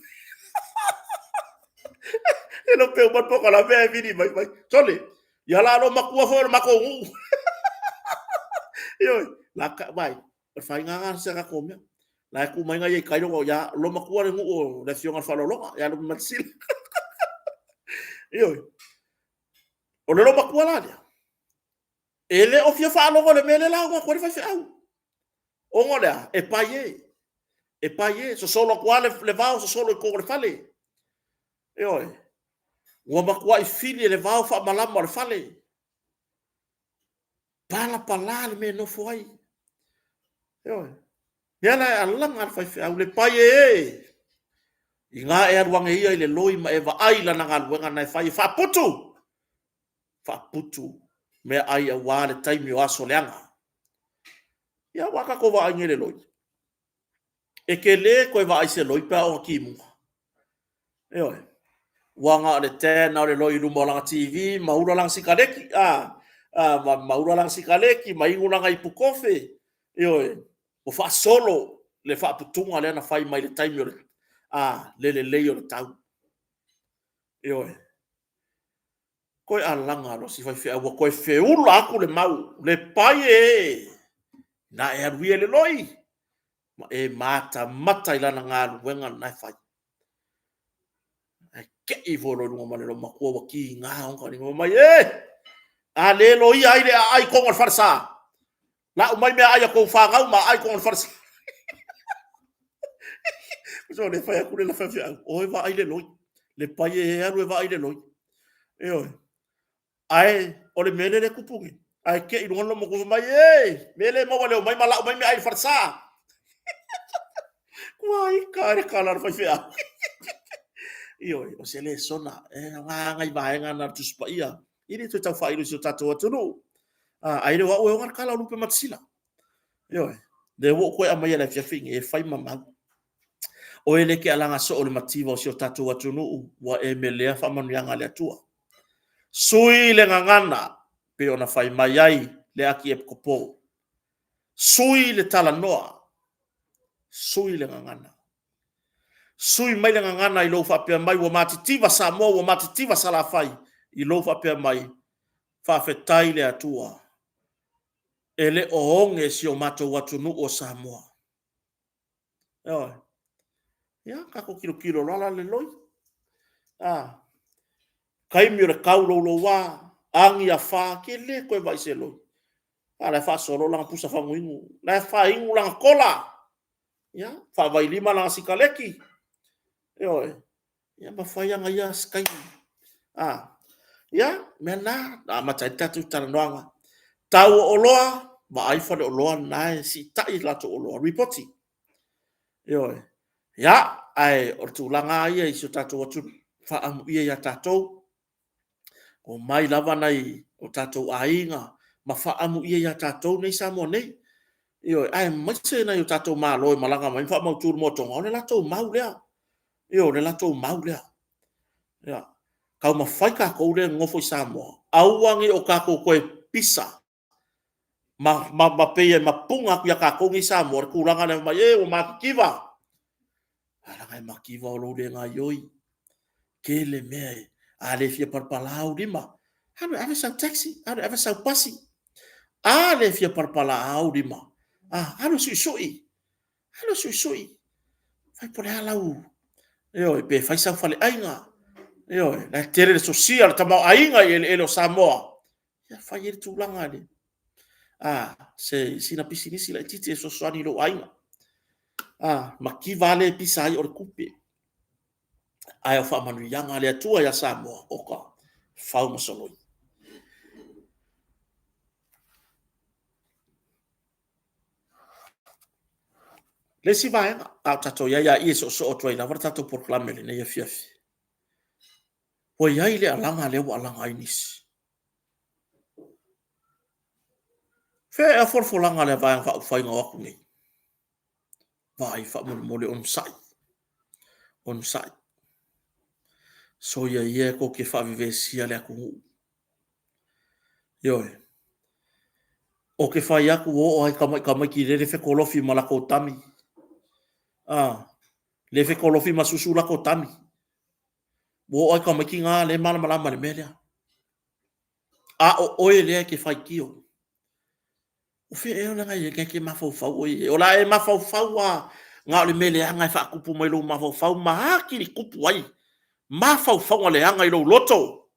Speaker 1: E le o pe uma le polokalame ae vili mai mai. Sole, ia la loomatua foi o le matou nuu. Ioe, la ka vai, o le faiga lena o se tatou mea. La e tu mai nai tai loko, ia loomatua le nuu o le afioga i le Faaaloaloga, ia Lupematasila. Ioe. O le loomatua la lea, E le o fia faalogo i le mea lea la lauga atu ai le faifeau. Ona o le a? E pai e. E pai e. Sosolo atu lava le vao sosolo i totonu o le fale. Ioe. Ua matuai fili e le vao faamalama o le fale. Palapala le mea e nofo ai. Ioe. Lea la e alaga le faifeau, le pai e e, ina e alu ane ia i le loi ma e vaai i lana galuega na e fai e faaputu, faaputu meaai aua le taimi o aso leaga. Ia aua a tatou vaai nei i le loi, e te le toe vaai i se loi pe a oo ina timuga. Ioe. Ua na o le tan lava o le loi i luma o lana TV ma ula lana sikaleki, a, a ma ula lana sikaleki ma inu lana ipu kofe, ioe, ua faasolo le faaputuga lea na fai mai le taimi o le, a, le lelei o le tau. Ioe. Toe alaga loa si faifeau ua toe feula atu le mau, le pai e, na e alu ia i le loi ma e matamata i lana galuega lena e fai. Ae tei foi loa i luga ma le loomatua ua tiga ona taliga mai, e! A le loia ai le aai i totonu o le falesa, lau mai meaai a tou fanau ma aai i totonu o le falesa. So le fai atu le la faifeau, o e vaai le loi, le pai e alu e vaai le loi. Ioe. Ae o le mea lea e tupu nei, ae te i luga lou matua fai mai, e, mea le maua le omai ma lau mai meaai i le falesa. Ua ika le tala a le faifeau. Ioe, o se lesona, e aoga nai vaega na o le Tusi Paia, e le toe tau faailo i si o tatou atunuu. Ae le o au e ona le tala o lupe matasila. Ioe, lea ua ou toe aumaia i le afiafi lenei e fai ma mau. Oe lea e te alaga soo i le mativa o si o tatou atunuu, ua e melea faamanuiaga a le Atua. Sui le gagana, pei ona fai mai ai le Akiepikopo. Sui le talanoa, sui le gagana. Sui mai le gagana i lou faapea mai ua matitiva Samoa, ua matitiva Salafai, i lou faapea mai, faafetai le Atua, e le o oge si o matou atunuu o Samoa. Ioe. Ia, tatou tilotilo loa la i le loi. A, taimi o le tau louloua, agi afa, ke le toe vaai i se loi. A la e faasolo lana pusa faguinu, la e faainu lana kola. Ia, faavailima lana sikaleki. Ioe. Ia ma fai ana ia taimi. A, ia, mea na, na amata ai le tatou talanoaga. Tau o oloa, vaai faleoloa na e siitai latou oloa, ripoti. Ioe. Ia, ae o le tulaga lava ia i si o tatou atunuu, faaamuia ia tatou, omai lava nai o tatou aiga ma faaamuia ia tatou nei Samoa nei. Ioe, aemaise nai o tatou malo e malaga mai ma faamautu le moatoga, o le latou mau lea. Ioe, o le latou mau lea. Ia, taumafai tatou lea e nonofo i Samoa, aua ne i o tatou toe pisa ma, ma, ma pei e mapuna atu ia tatou nei Samoa le tulaga lea mai, e ua matitiva. A leaga e mativa o lou le gaioi. Tele mea e, a le fia palapala ou lima, alu e ave sau taxi, alu e ave sau pasi. A le fia palapala ou lima, a, alu e suisui. Alu e suisui. Fai po o le a lau, ioe, pe fai sau faleaiga. Ioe, la e tele le sosia o le tamaoaiga i eleele o Samoa. Ia fai ai le tulaga le, a, se, sina pisinisi laitiiti e fesoasoani i lou aiga. A, mativa lava le pisa ai o le tupe. Ae o faamanuiaga a le Atua ia Samoa, oka, fau ma soloi. Le isi vaega, a o tatou i ai a i e soosoo atu ai lava le tatou polokalame i lenei afiafi, ua i ai le alaga lea ua alaga ai nisi. Fea ea folafolaga a le Vaega Faaupufai na o atu nei? Vaai faamolemole onosai, onosai. Soia ia e tou te faavevesia le atunuu. Ioe. O ke fai atu ua oo ai tamaiti lele fekolofi ma lakou tami. A, le fekolofi ma susu lakou tami. Ua oo ai tamaiti na le malamalama i le mea lea. A o oe lea e te faitio. O fea ea o le e te mafaufau oe i ai? O le a e mafaufau lava na o le mea leaga e faatupu mai lou mafaufau ma atili tupu ai mafaufauga leaga i lou loto.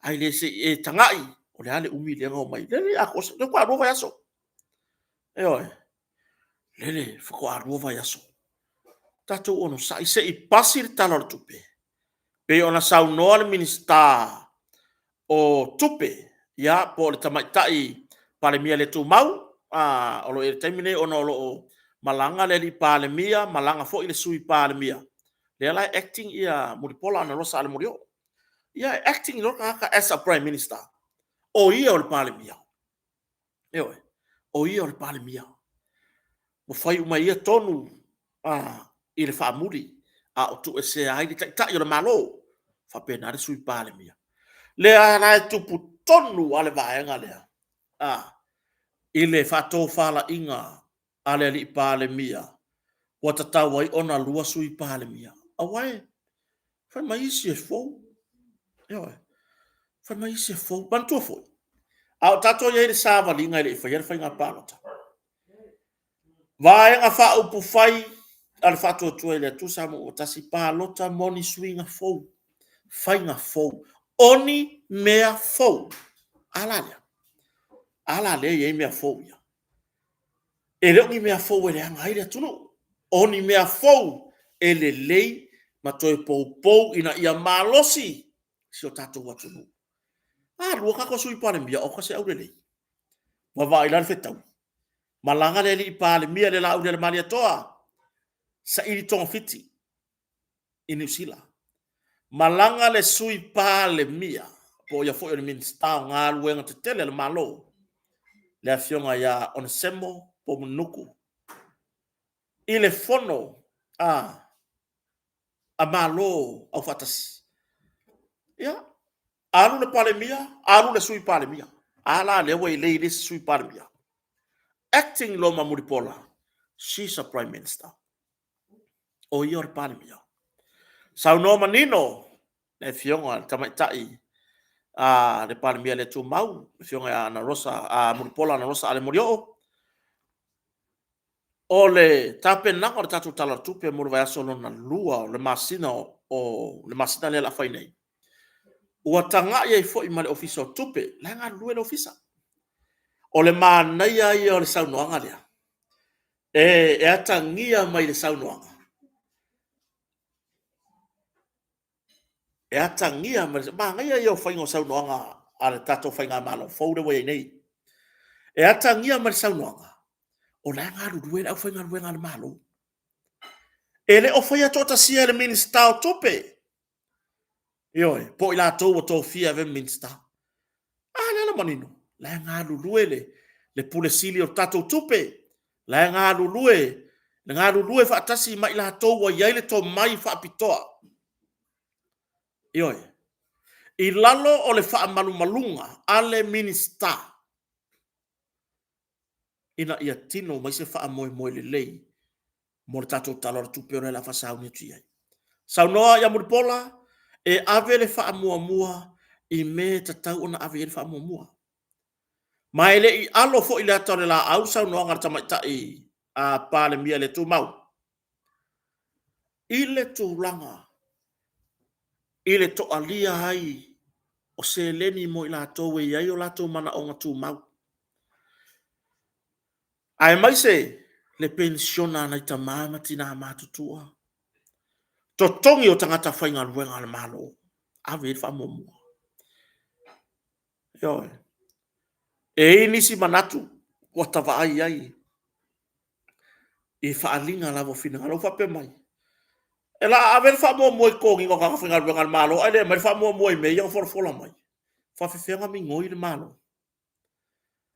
Speaker 1: Ae le se i e tagai, o le a le umi lea na omai. Lele atoa, lea faatoa 2 vaiaso. Ioe. Lele faatoa 2 vaiaso. Tatou onosai se i pasi le Tala o le Tupe. Pei ona saunoa le Minisita o Tupe, ia, po o le Tamaitai Palemia le tumau, a, o lo o i ai i le taimi lenei ona o lo o malaga le alii Palemia, malaga foi le Sui Palemia, lea la e acting Mulipola Anarosa Ale Molioo. Ia, e acting loa le tagata as a Prime Minister, o ia o le Palemia. Ioe, o ia o le Palemia. Ua fai uma e ia tonu i le faamuli a o tuuesea ai le Taitai o le Malo, faapena le Sui Palemia. Lea la e tupu tonu lava le vaega lea i le faatofalaiga a le alii Palemia, ua tatau ai ona 2 Sui Palemia, aua fai mai isi e fou. Ioe, fai mai isi e fou. Manatua foi, a o tatou i ai i le savaliga e le i faia le faiga palota, Vaega Faaupufai a le Faatuatua i le Atua Samoa ua Tasi, palota mo ni suiga fou, faiga fou, o ni mea fou. A la lea? A la lea e i ai mea fou ia? E le o ni mea fou e leaga ai le atunuu, o ni mea fou e lelei ma toe poupou ina ia malosi si o tatou atunuu. A lua tatou Sui Palemia, oka se aulelei. Ua vaai la i le fetau? Malaga le alii Palemia le Laaulialemalietoa, saili togafiti i Niu Sila. Malaga le Sui Palemia, po o ia foi o le Minisita o Galuega Tetele a le Malo, le Afioga ia Onesemo Poumulinuku i le fono a Malo Aufaatasi. Ia, alu le Palemia, alu le Sui Palemia. A la lea ua lelei le isi Sui Palemia. Acting loa ma Mulipola, she's a Prime Minister. O ia o le Palemia. Saunoa manino le Afioga i le Tamaitai a le Palemia le tumau, le Afioga ia Anarosa, a Mulipola Anarosa Ale Molioo, o le tapenaga o le tatou Tala o le Tupe mo le vaiaso lona lua o le masina o le masina lea o le a fai nei, ua tagai ai foi ma le Ofisa o Tupe, la e galulue le Ofisa. O le manaia ia o le saunoaga lea, e atagia mai i le saunoaga, e atagia mai, manaia ia o faiga o saunoaga a le tatou faigamalo fou lea ua i ai nei. E atagia mai i le saunoaga, o la e galulue le aufaigaluega a le Malo. E le o faia toatasia e le Minisita o Tupe, ioe, po o i latou ua tofia e avea ma Minisita. A lea la ua manino, o la e galulue le Pule Sili o le tatou Tupe, o la e galulue, le galulue faatasi ma i latou ua i ai le tomai faapitoa. Ioe. I lalo o le faamalumaluga a le Minisita, ina ia tino mai se faamoemoe lelei mo le tatou Tala o le Tupe lea o le a faasauni atu i ai. Saunoa ia Mulipola, e ave le faamuamua i mea e tatau ona ave i ai le faamuamua. Ma e le i alo foi i le ata o le laau le saunoaga a le tamaitai a Palemia le tumau, i le tulaga i le toalia ai o seleni mo i latou e i ai o latou manaoga tumau, aemaise le penisiona a nai tama ma tina matutua, totogi o tagata faigaluega a le Malo, ave i ai le faamuamua. Ioe. E i ai nisi manatu ua ta vaai i ai i faaaliga lava o finagalo, ua faapea mai, e ave le faamuamua i le totogiina o tagata faigaluega a le Malo ae le aumai le faamuamua i mea ia na folafola mai. E faapefea ona migoi le Malo?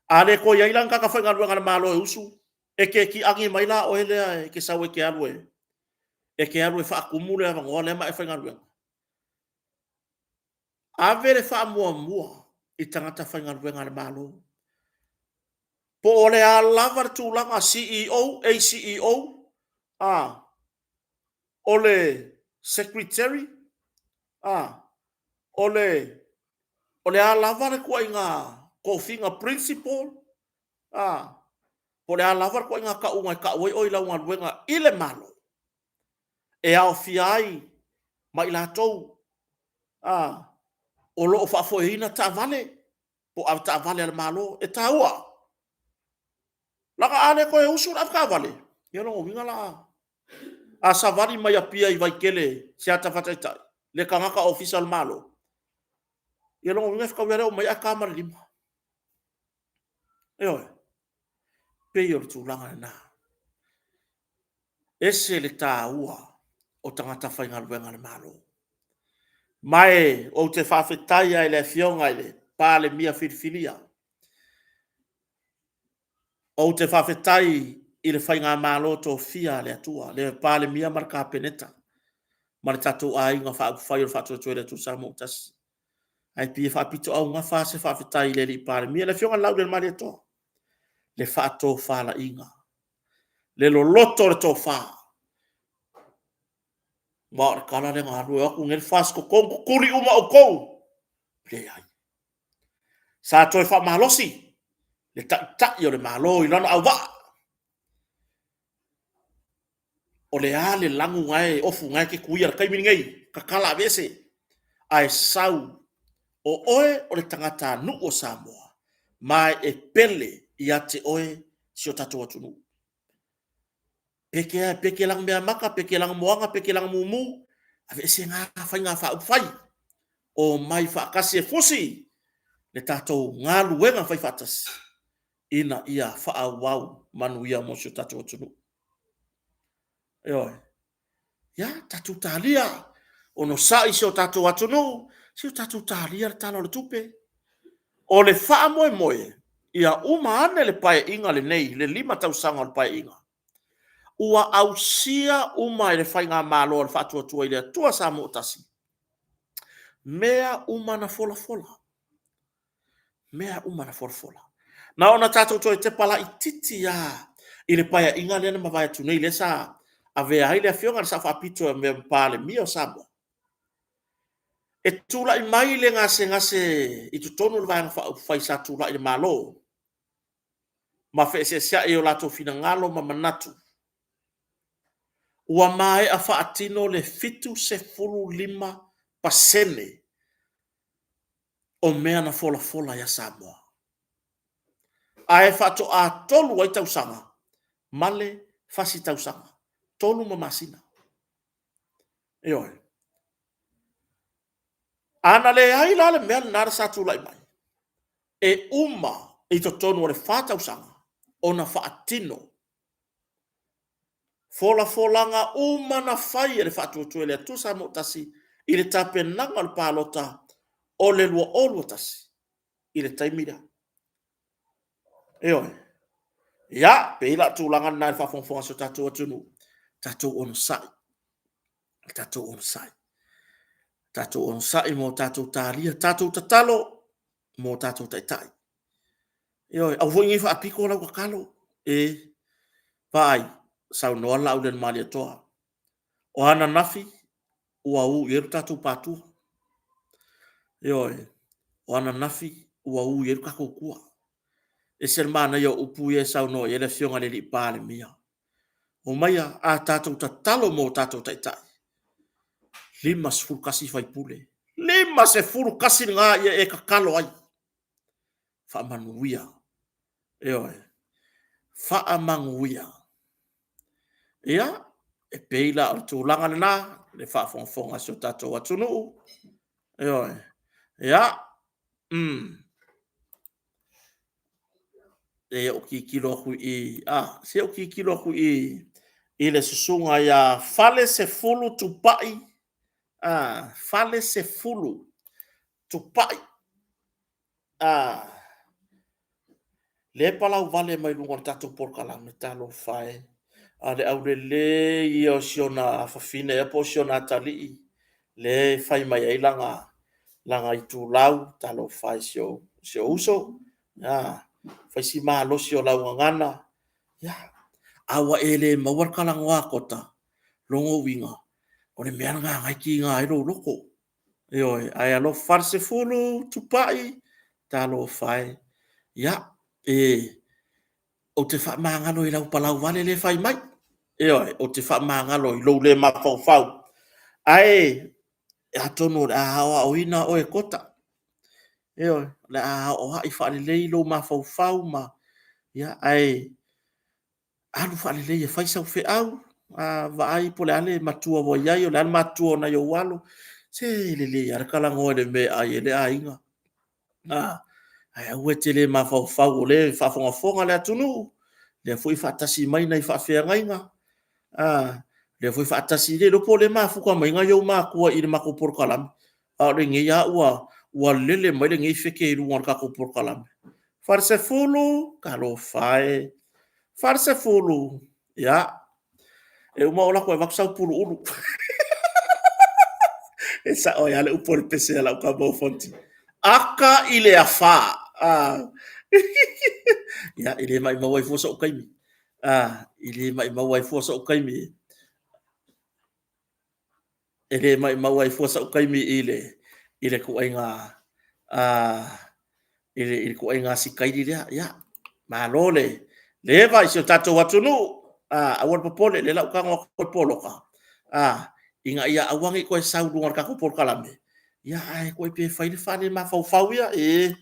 Speaker 1: A le toe i ai la ni tagata faigaluega a le Malo e usu, e te tiagi mai la oe lea e te sau e te alu e, e te alu e faatumu le avanoa lea ma e faigaluega? Ave le faamuamua i tagata faigaluega a le Malo. Po o le a lava le tulaga CEO, ACEO, a, o le Secretary, a, o le, o le a lava le ituaiga tofiga Principal, a, po o le a lava le ituaiga tauga e tau ai oe i lau galuega i le Malo, e aofia ai ma i latou a, o lo o faafoeina taavale po o avetaavale a le Malo. E taua. Leaga a le toe usu le avetaavale, ia o lona uiga o le a savali mai Apia i Vaitele i se ata faataitai. le tagata ofisa o le Malo, ia lona uiga e fetaui lava le oo mai ae ta ma le lima. Ioe, pei o le tulaga lena. Ese le taua o tagata faigaluega a le Malo. Ma e ou te faafetai lava i le Afioga i le Palemia filifilia, ou te faafetai i le Faigamalo tofia a le Atua, le Palemia ma le Kapeneta ma le tatou aiga faaupufai o le Faatuatua i le Atua Samoa ua Tasi. Ae pei e faapitoaugafa lava se faafetai i le Palemia, le Afioga ia Laaulialemalietoa, le faatofalaiga, le loloto o le tofa. Aua o le tala lea na alu, e o atu nei le FAST totogi tutuli uma outou. Leai. Sa toe faamalosi le Taitai o le Malo i lana auvaa. O le a le lanu na e ofu na e te tuia i le taimi lenei, tatala aveese, ae sau o oe o le tagatanuu o Samoa, ma e pele ia te oe si o tatou atunuu. Peke peke lana meamata, peke lana moana, peke lana mumu, aveese na faiga faaupufai, omai faatasi e fusi le tatou galuega faifaatasi ina ia faaauau manuia mo si o tatou atunuu. Ioe. Ia, tatou talia, onosai si o tatou atunuu, se i o tatou talia le Tala o le Tupe. O le faamoemoe, ia uma ane le Paeaiga lenei, le 5 tausaga o le Paeaiga, ua ausia uma e le Faigamalo a le Faatuatua i le Atua Samoa ua Tasi, mea uma na folafola. Mea uma na folafola. Na ona tatou toe tepa laitiiti lava i le Paeaiga lea na mavae atu nei, lea sa avea ai le Afioga i le Sao Faapito e avea ma Palemia o Samoa, e tulai mai le gasegase i totonu o le Vaega Faaupufai sa tulai i le Malo, ma feeseeseai i o latou finagalo ma manatu, ua maea faatino le 75% o mea na folafola ia Samoa, ae faatoa 3 ai tausaga ma le fasi tausaga, 3 ma masina. Ioe. A na leai la le mea lena sa tulai mai, e uma i totonu o le 4 tausaga ona faatino folafolaga uma na fai e le Faatuatua i le Atua Samoa ua Tasi i le tapenaga o le palota o le 2021 i le taimi lea. Ioe. Ia, pei la o le tulaga lena i le faafogafoga a si o tatou atunuu, tatou onosai, tatou onosai, tatou onosai mo tatou talia, tatou tatalo mo tatou taitai. Ioe, aua foi ne i faapito lau tatalo. E, vaai, saunoa Laaulialemalietoa, o ananafi ua u i ai lo tatou pātua. Ioe, o ananafi ua u i ai lo tatou tua. E ese le manaia o upu ia e saunoa i ai le Afioga i le Palemia. Omaia, a tatou tatalo mo tatou taitai, 51 sui usufono, 51 lena ia e tatalo ai, faamanuia. Ioe, faamanuia. Ia, e pei la o le tulaga lena, le faafogafoga a si o tatou atunuu. Ioe, ia, E ou tilotilo atu i i, a, se i ou tilotilo atu i i i le susuga ia Falesefulu Tupai, a, Falesefulu Tupai, a, lea e palauvale mai luga o le tatou polokalame, talofa e, a o le aulelei ia o si ona afafine ea po o si ona atalii lea e fai mai ai lana itulau, talofa e i si ou uso, a, fai si malosi o lau gagana, a ua e le maua le talanoa a Kota, lona uiga, o le mea lena o lena e tiga ai lou loto. Ioe, ae alofa Falesefulu Tupai, talofa e. Ia, e, ou te faamagalo i lau palauvale lea e fai mai. Ioe, ou te faamagalo i lou le mafaufau. Ae atonu o le a aoaoina oe e Kota. Ioe, o le a aoai faalelei lou mafaufau ma, ia, ae alu faalelei e fai sau feau, vaai po o le a le matua ua i ai, o le a le matutua o nai ou alo. Se lelei lava le talanoa i le mea e ai ai le aiga. A, ae aua e te le mafaufau o lea e faafogafoga le atunuu, lea foi e faatasi mai nai faafeagaiga, a, lea foi e faatasi, le iloa po o lea e mafuta mai nai ou matua i le matou polokalame, a o lenei lava ua lele mai lenei feke i luga o le tatou polokalame. Falesefulu, talofa e, Falesefulu, ia, e uma ou alu atu e avatu sau pulu ulu. E sao ai lava le upu a le pese a lau tama o Fonoti, aka i le afa. Ia, e le maumau ai fua sou taimi. E le maumau ai fua sou taimi. E le maumau ai fua sou taimi i le i le ituaiga a i le ituaiga sikaili lea. Ia, malo le eva i si o tatou atunuu. A, aua le popole, o lea o le a ou tago atu i poloka, a, ina ia aua ne i toe sau i luga o le tatou polokalame, ia ae toe fai le faalemafaufau ia. E,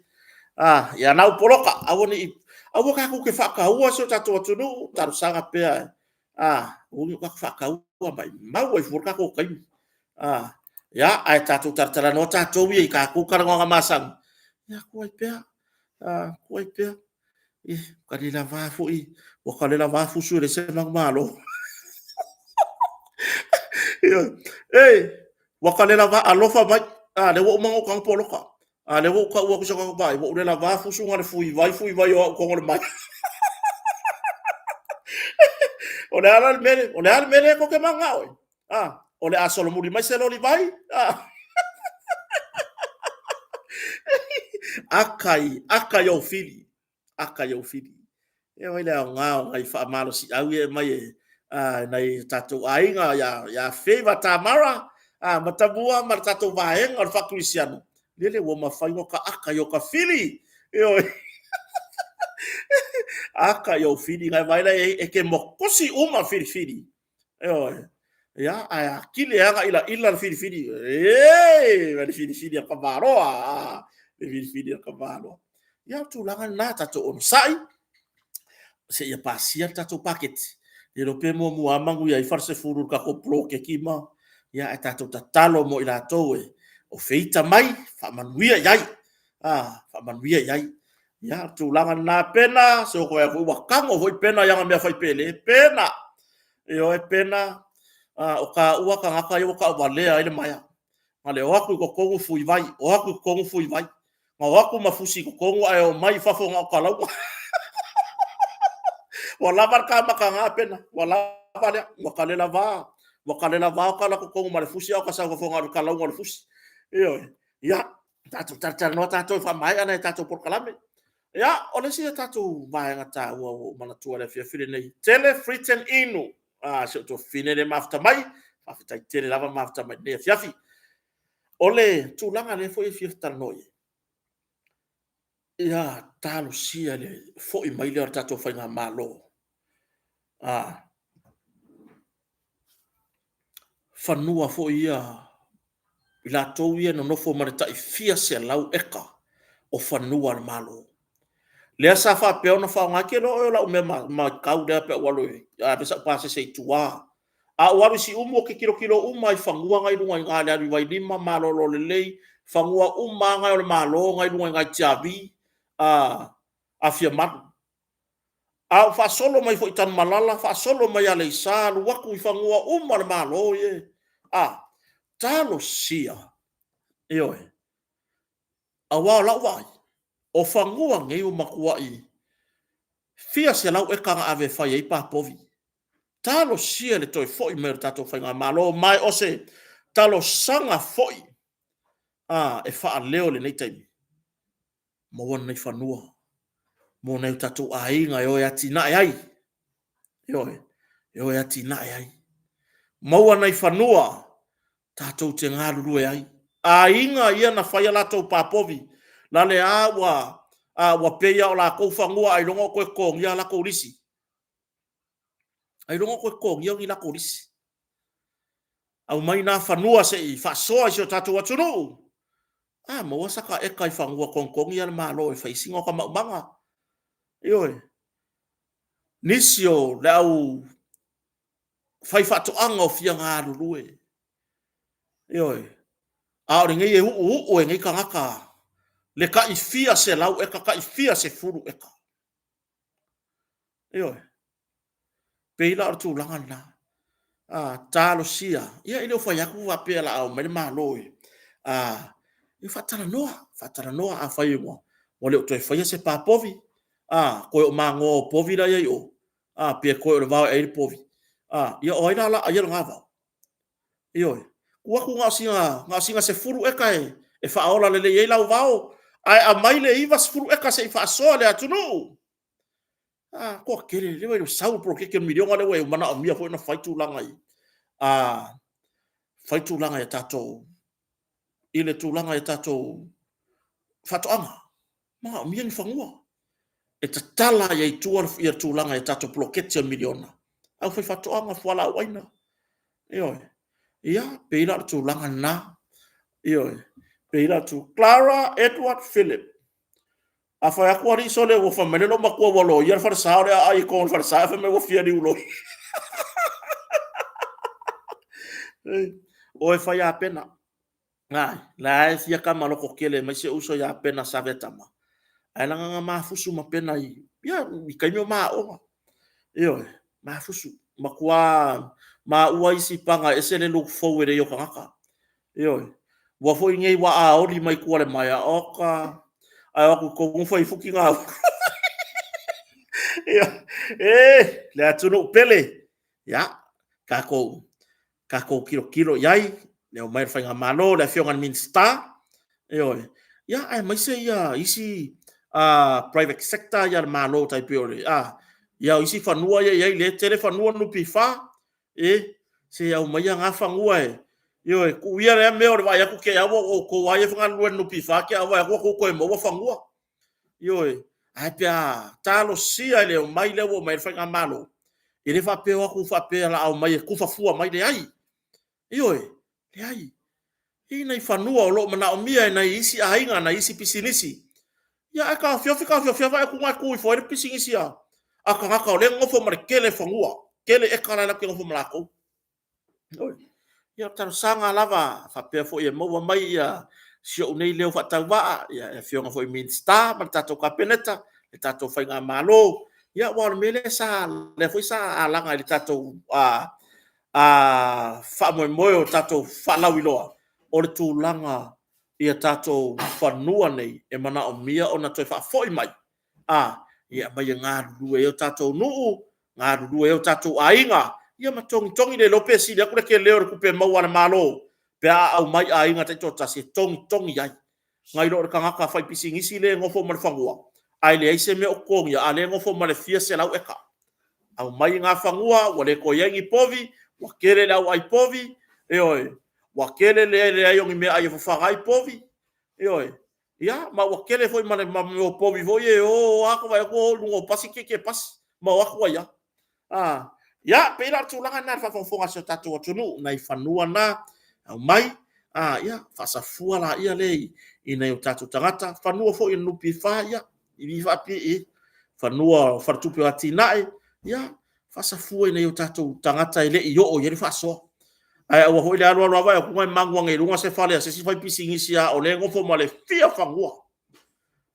Speaker 1: a, ia na ua poloka, aua ne i, aua tatou te faataua si o tatou atunuu, talosaga pea, a, aua ne i o tatou faataua, maumau ai fua le tatou taimi. A, ia, ae tatou talatalanoa tatou ia i tatou talanoaga masani, ia tuai pea, a, tuai pea. Ua kalelava foi, ua kalelava fusu e leai se manumalo. Ioe. Ua kalelava, alofa mai, a, lea ua uma ona ou tago poloka. A lea ua ou tau atu i sau vaai, ua ou le lava fusu na o le fui vai, fui vai o au i totonu o le mai. O le a la le mea, o le a le mea lea tou te mananao ai? A, o le a solomuli mai se loli vai? A. Aka i, aka i ou fili, aka i ou fili. E oi le aoga o nai faamalosiau ia e aumai e nai o tatou aiga ia Favor Tamara Matamua ma le tatou vaega o le Faakerisiano, lele ua mafai ona ta aka i o ta fili. Ioe. Aka i ou fili, nai vaai la i ai, e te mokosi uma filifili. Ioe. Ia, ae atili ai ona ilaila le filifili. Ee, ma le filifili a Kamaloa. Le filifili a Kamaloa. Ia, o le tulaga lena, tatou onosai, seia pasia le tatou paketi. Le iloa pe muamua lava manuia ai Falesefulu i le tatou poloketi ma... Ia, ae tatou tatalo mo i latou e o feita mai, faamanuia i ai. Faamanuia i ai. Ia, o le tulaga lena Pena, se ua ou vaai atu ua tago foi Pena i ana mea fai pele. Pena! Ioe Pena, o taua tagata ia ua tauvalea ai le maea. Na o le o atu i totonu fui vai, o atu i totonu fui vai. Na o atu ma fusi i totonu ae omai i fafo na o talauga. Ua lava le ta mataga Pena, ua lava lea, ua kalelava, ua kalelava o ta alu atu i totonu ma le fusi ae o ta sau i fafo na o le talauga o le fusi. Ioe, ia, tatou talatalanoa tatou e faamaea nai a tatou polokalame. Ia, o le isi a tatou vaega taua ua ou manatua i le afiafi lenei, tele Fritz and Inu. Ah, si ou tuafafine lea e mafuta mai. Faafetai tele lava mafuta mai i lenei afiafi. O le tulaga lea foi e fia talanoa i ai, ia talosia le foi mai lea o le tatou faigamalo. Ah, fanua foi ia i latou ia e nonofo ma le tai fia selau eka o fanua a le Malo. Lea sa faapea ona faaaoga, e te iloa oe o lau mea matau lea pe a ou alu e ave sau pasese i tua. A ou alu i Siumu ou te tilotilo uma i fanua na i luga i ina i le alu i Vailima, Malolo Lelei, fanua uma lava na o le Malo na i luga i ina i Tiavi, Afiamalu. A ou faasolo mai foi i Tanumalala, faasolo mai Aleisa, alu atu i fanua uma o le Malo ia, a, talosia, ioe, aua o lau vaai, o fanua nei ua matuai fia selau eka na ave e fai ai pa povi. Talosia le toe foi mai o le tatou faigamalo, ma o se talosaga foi a, e faaleo i lenei taimi. Maua lenei fanua mo nai o tatou aiga e o e atinae ai. Ioe, e o e atinae ai. Maua nai fanua tatou te galulue ai. Aiga ia na fai a latou papovi, lale a ua, a ua pei lava o latou fanua ailoga o toe totogia a latou lisi. Ailoga o toe totogia ni latou lisi. Aumai na fanua se i faasoa i si o tatou atunuu. A maua saka eka i fanua togitogi a le Malo e fai ai sina o ta maumaga. Ioe. Nisi o le au faifaatoaga o fia galulue. Ioe. A o lenei e uuuu e nei tagata le tai fia selau eka, tai fia sefulu eka. Ioe. Pei la o le tulaga lena. A, talosia, ia e le o fai atu faapea o le a omai le Malo e, a, e faatalanoa, faatalanoa afai ua le o toe faia se pa povi, a, toe o magoa o povi la e i ai i o, a, pe toe o le vao e ai le povi, a, ia o ai la o le a aia lena vao? Ioe. Tuu atu na o sina, na o sina 10 eka e faaola lelei ai lau vao, ae aumai le 90 eka se i faasoa le atunuu. A, toatele, le vaai i le sau o le poloketi o le miliona lea ua i ai, ua manaomia foi ona fai tulaga i, a, fai tulaga i a tatou, i le tulaga i a tatou faatoaga. Manaomia ni fanua e tatala ai i tua le tulaga i a tatou poloketi o le miliona, aufaifaatoaga, fualaau aina. Ioe. Ia, pei la o le tulaga lena. Ioe. Pei la o le tulaga. Clara Edward Philip. A fai atu alii sole ua fai mai le loomatua ua loia le falesa o le aai i totonu o le falesa ae fai mai ua fia niuloi. Oe fai a pena. Ai, la e fia tama loto tele mai si ou uso ia Pena Saveatama. Ae leaga na mafusu ma Pena i, ia, i taimi o ma aoga. Ioe, mafusu. Matua maua isi paga e ese le look forward ai o tagata. Ioe. Ua foi nei ua aoli mai tua le maea, oka, ae o atu i tonu fai fuki ngā Ia, e, le atunuu pele. Ia, tatou, tatou tilotilo i ai, le omai o le faigamalo, le afioga i le Minisita, ioe, ia, aemaise ia isi private sector ia le Malo tai pei o le, ia isi fanua ia i ai, lea e tele fanua NPF, e, se aumaia na fanua e, ioe, tuu ia lea mea o le vaai atu te i lava ua outou lava ia e galulue i le NPF te i lava ua vaai atu ua outou toe maua fanua. Ioe, ae pe a talosia i le omai lea ua omai ai le faigamalo, e le faapea o atu faapea o le a omai e tufa fua mai, leai. Ioe, leai. E i ai nai fanua o lo o manaomia e nai isi aiga, nai isi pisinisi. Ia ae taofiofi taofiofi lava vaai atu na tu ifo ai le pisinisi a tagata o lea e nonofo ma le tele fanua, tele eka la e latou te nonofo ma latou. Ia, o talosaga lava faapea foi e maua mai ia si ou nei leo faatauvaa, ia e afioga foi i Minisita ma le tatou Kapeneta, le tatou faigamalo. Ia aua o le mea lea sa, lea foi sa alaga i le tatou faamoemoe o tatou faalauiloa, o le tulaga i tatou fanua nei e manaomia ona toe faafoi mai, a, ia aumai e galulue ai o tatou nuu, galulue ai o tatou aiga, ia ma togitogi le iloa pe sili atu le tele o le tupe maua a le Malo pe a aumai aiga taitoatasi e togitogi ai, nai lo le tagata faipisinisi lea e nofo ma le fanua ae leai se mea o totogia, a o lea e nofo ma le fia selau eka. Aumai na fanua ua le toe i ai ni povi, ua tele le au ai povi, ioe, ua tele le leai o ni meaai e fafaga ai povi, ioe, Ia, ma ua tele foi ma le mea o povi foi e o lava vaai atu o i luga o pasi tietie pasi ma o atu ai lava. Ah, ia, pei la o le tulaga lena i le faafogafoga a si o tatou atunuu, nai fanua na aumai, ah, ia, faasafua laia lea i nai o tatou tagata, fanua foi o le NPF, ia, i faapipii, fanua o Faletupe o Atinae, ia, faasafua i nai o tatou tagata e le i oo i ai le faasoa. Ae aua foi le alu alu lava vaai atu e magu ane i luga se fale a se isi faipisinisi a o lea e nofo ma le fia fanua.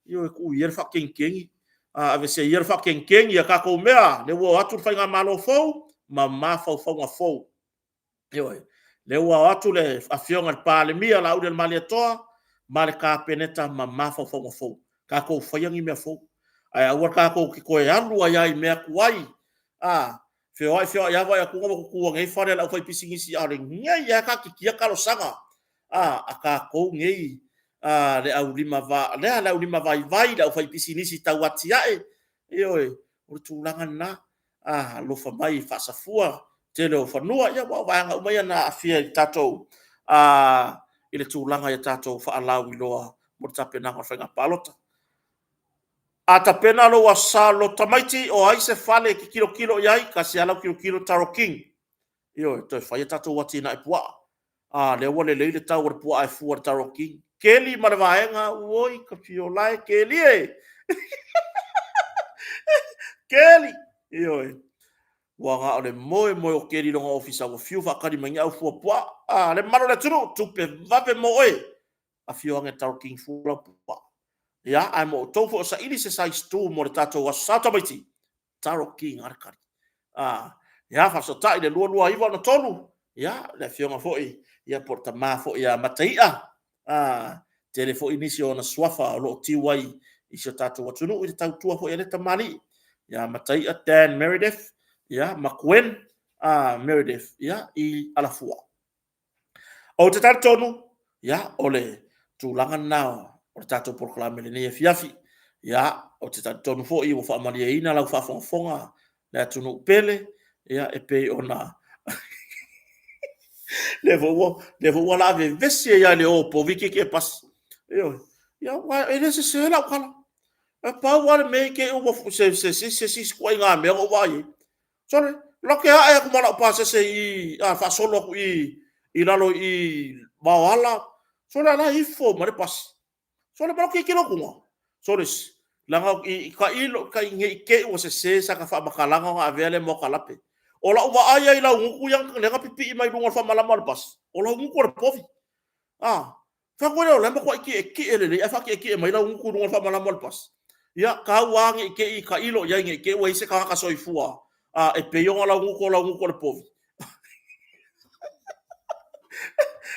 Speaker 1: Ioe, tuu ia le faakegikegi, aveese ia le faakegikegi ia tatou mea, lea ua o atu le faigamalo fou ma mafaufauga fou. Ioe, lea ua o atu le Afioga i le Palemia Laaulialemalietoa ma le Kapeneta ma mafaufauga fou. Tatou faia ni mea fou, ae aua tatou te toe alu ai lava i mea tuai, a, feoai feoai lava vaai atu ua tutu ane ai fale a le aufaipisinisi, a o lenei lava e taatitia talosaga a tatou nei, a, le aulima va, lea le aulima vaivai, le aufaipisinisi tau atiae, ioe, o le tulaga lena, a, alofa mai faasafua tele o fanua, ia aua o vaega uma ia na aafia i le tatou, a, i le tulaga i a tatou faalauiloa mo le tapenaga o le faiga palota. A tapena lou Aso Sa o le Loto Tamaiti, o ai se fale e te tilotilo i ai? Tasi lava lau tilotilo, Taro King. Ioe, toe fai a tatou atinae puaa. A, lea ua lelei le tau o le puaa e fua i le Taro King. Keli ma le vaega, oi ka fiola e Keli e! Keli! Ioe. Ua na o le moe moe o Keli lona ofisa ua fiu faatali mai ni au fua puaa. A, le mamalu o le atunuu, tupe vave mo oe. Afio ane Taro King fua lau puaa. Ia, ae mo outou foi o saili se size 2 mo le tatou Aso Sa tamaiti, Taro King a le tali. A, ia, faafesootai i le 22963, ia, le afioga foi, ia, po o le tama foi ia Mataia, a, tele foi nisi o ona suafa o lo o tiu ai i si o tatou atunuu i le tautua foi a lea tamalii, ia Mataia Dan Meredith, ia, ma Gwen a, Meredith, ia, i Alafua. Ou te talitonu, ia, o le tulaga lena o le tatou polokalame i lenei afiafi. Ia, ou te talitonu foi ua faamalieina lau faafogafoga le atunuu pele, ia, e pei ona lea foi ua, lea foi ua laa vevesi ai lava i le o o povi tietie pasi. Ioe. Ia, aua e le sese lau tala. E pau lava le mea i te i ua se se se se isi ituaiga mea na ou vaai ai. Sole, lote ae atu ma lau pasese i a faasolo atu i i lalo i Vaoala. Sole, ala ifo ma le pasi. Sole, ma lote tilo atu Sole, leaga i ka ilo ka i nei te ua sese sa ka faamatalaga ona avea le moa kalape. O lau vaai ai i laugutu ia lea na pipii mai luga o le faamalama o le pasi, o laugutu o le povi. Ah, Fai atu ai lea o la e matuai tietie lelei ae faatietie mai lau gutu i luga o le faamalama o le pasi. Ia, tau lava ne i te i tailo i ai ne i te i ua i ai se tagata soifua a e pei ona lau gutu o lau gutu o le povi.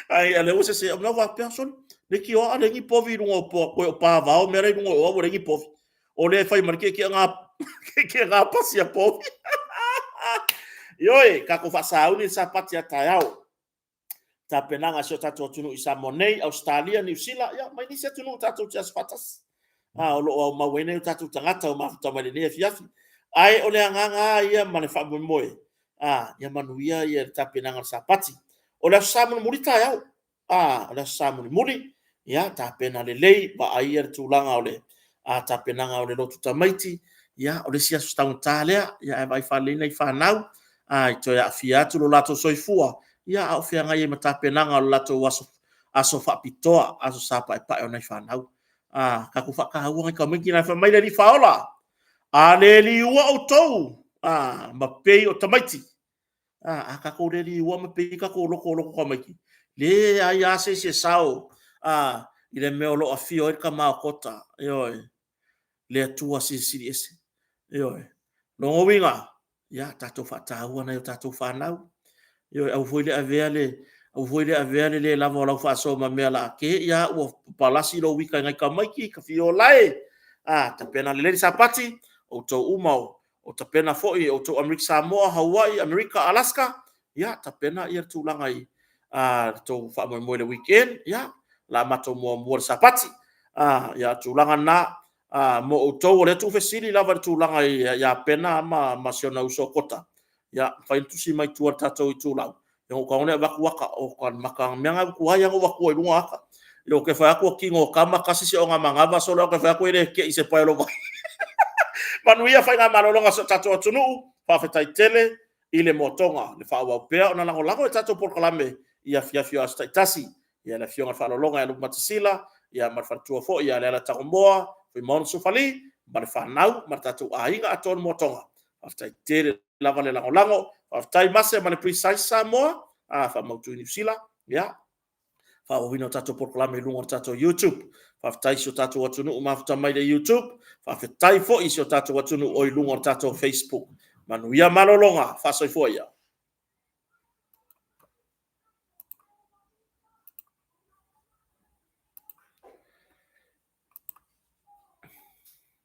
Speaker 1: Ai, a lea ua sese, o mea faapea, sole, leitioa a leai ni povi i luga o poa, toe o pavao mea la i luga o oa ua leai ni povi. O lea e fai ma le tietie ga pasi a povi. Ioe, tatou faasauni le Sapati a taeao. Tapenaga a si o tatou atunuu i Samoa nei, Ausetalia, Niu Sila, ia, ma nisi atunuu tatou te aso faatasi. A, o lo o aumau ai nai o tatou tagata o mafuta mai lenei afiafi. Ae o le agaga lava ia ma le faamoemoe, a, ia manuia ia le tapenaga o le Sapati. O le Aso Sa mulimuli taeao, a, o le Aso Sa mulimuli, ia, tapena lelei, vaaia le tulaga o le tapenaga o le lotu tamaiti, ia, o le isi aso taugata lea, ia ae vaai faalelei nai fanau, a, i toe aafia atu lo latou soifua, ia, a o feagai ai ma tapenaga o le latou aso, aso faapitoa, Aso Sa Paepae o nai fanau. A, tatou faataua nai tamaiti na, fai mai le Alii Faaola, a le liua outou, a, ma pei o tamaiti, a, a tatou le liua ma pei tatou loto o loto tamaiti, leai lava se isi e sao, a, i le mea o lo o afio ai le Tama o Kota, ioe, le Atua Silisili Ese. Ioe. Lona uiga, ia, tatou faataua nai o tatou fanau. Ioe, aua foi le avea le, aua foi le avea le le lava o lau faasoa ma mea la te ia ua palasi lou ita i nai tamaiti, ka fiola e. A, tapena lelei le Sapati, outou uma o, o tapena foi outou Amerika Samoa, Hawaii, Amerika, Alaska, ia, tapena ia le tulaga i a le tou faamoemoe i le weekend, ia, la matou muamua le Sapati. A, ia, tulaga na, a, mo outou o lea tuufesili lava i le tulaga ia Pena ma, ma si ona uso Kota, ia, fai le tusi mai tua i le tatou itulau, ia ou tago lea avatu aka, o ka maka mea nga utu ai anga ua i luga aka. Ia o ke fai atu kino kama kasi se onga mangava solo ke fai atu ele ke i se pae lo vai. Manuia faigamalologa o si o tatou atunuu, faafetai tele i le moatoga, le faaauau pea ona lagolago i tatou polokalame i afiafi o aso taitasi. Ia le Afioga i le Faaaloaloga ia Lupematasila, ia ma le faletua foi ia Leala Tagomoa, Fuimaono Sofali, ma le fanau ma le tatou aiga atoa i le moatoga. Faafetai tele lava le lagolago. Faafetai Mase ma le Precise Samoa, a faamautu i Niu Sila. Ia, faaauauina o tatou polokalame i luga o le tatou YouTube. Faafetai i si o tatou atunuu mafuta mai le YouTube. Faafetai foi i si o tatou atunuu o i luga o le tatou Facebook. Manuia malologa, faasoifua ia.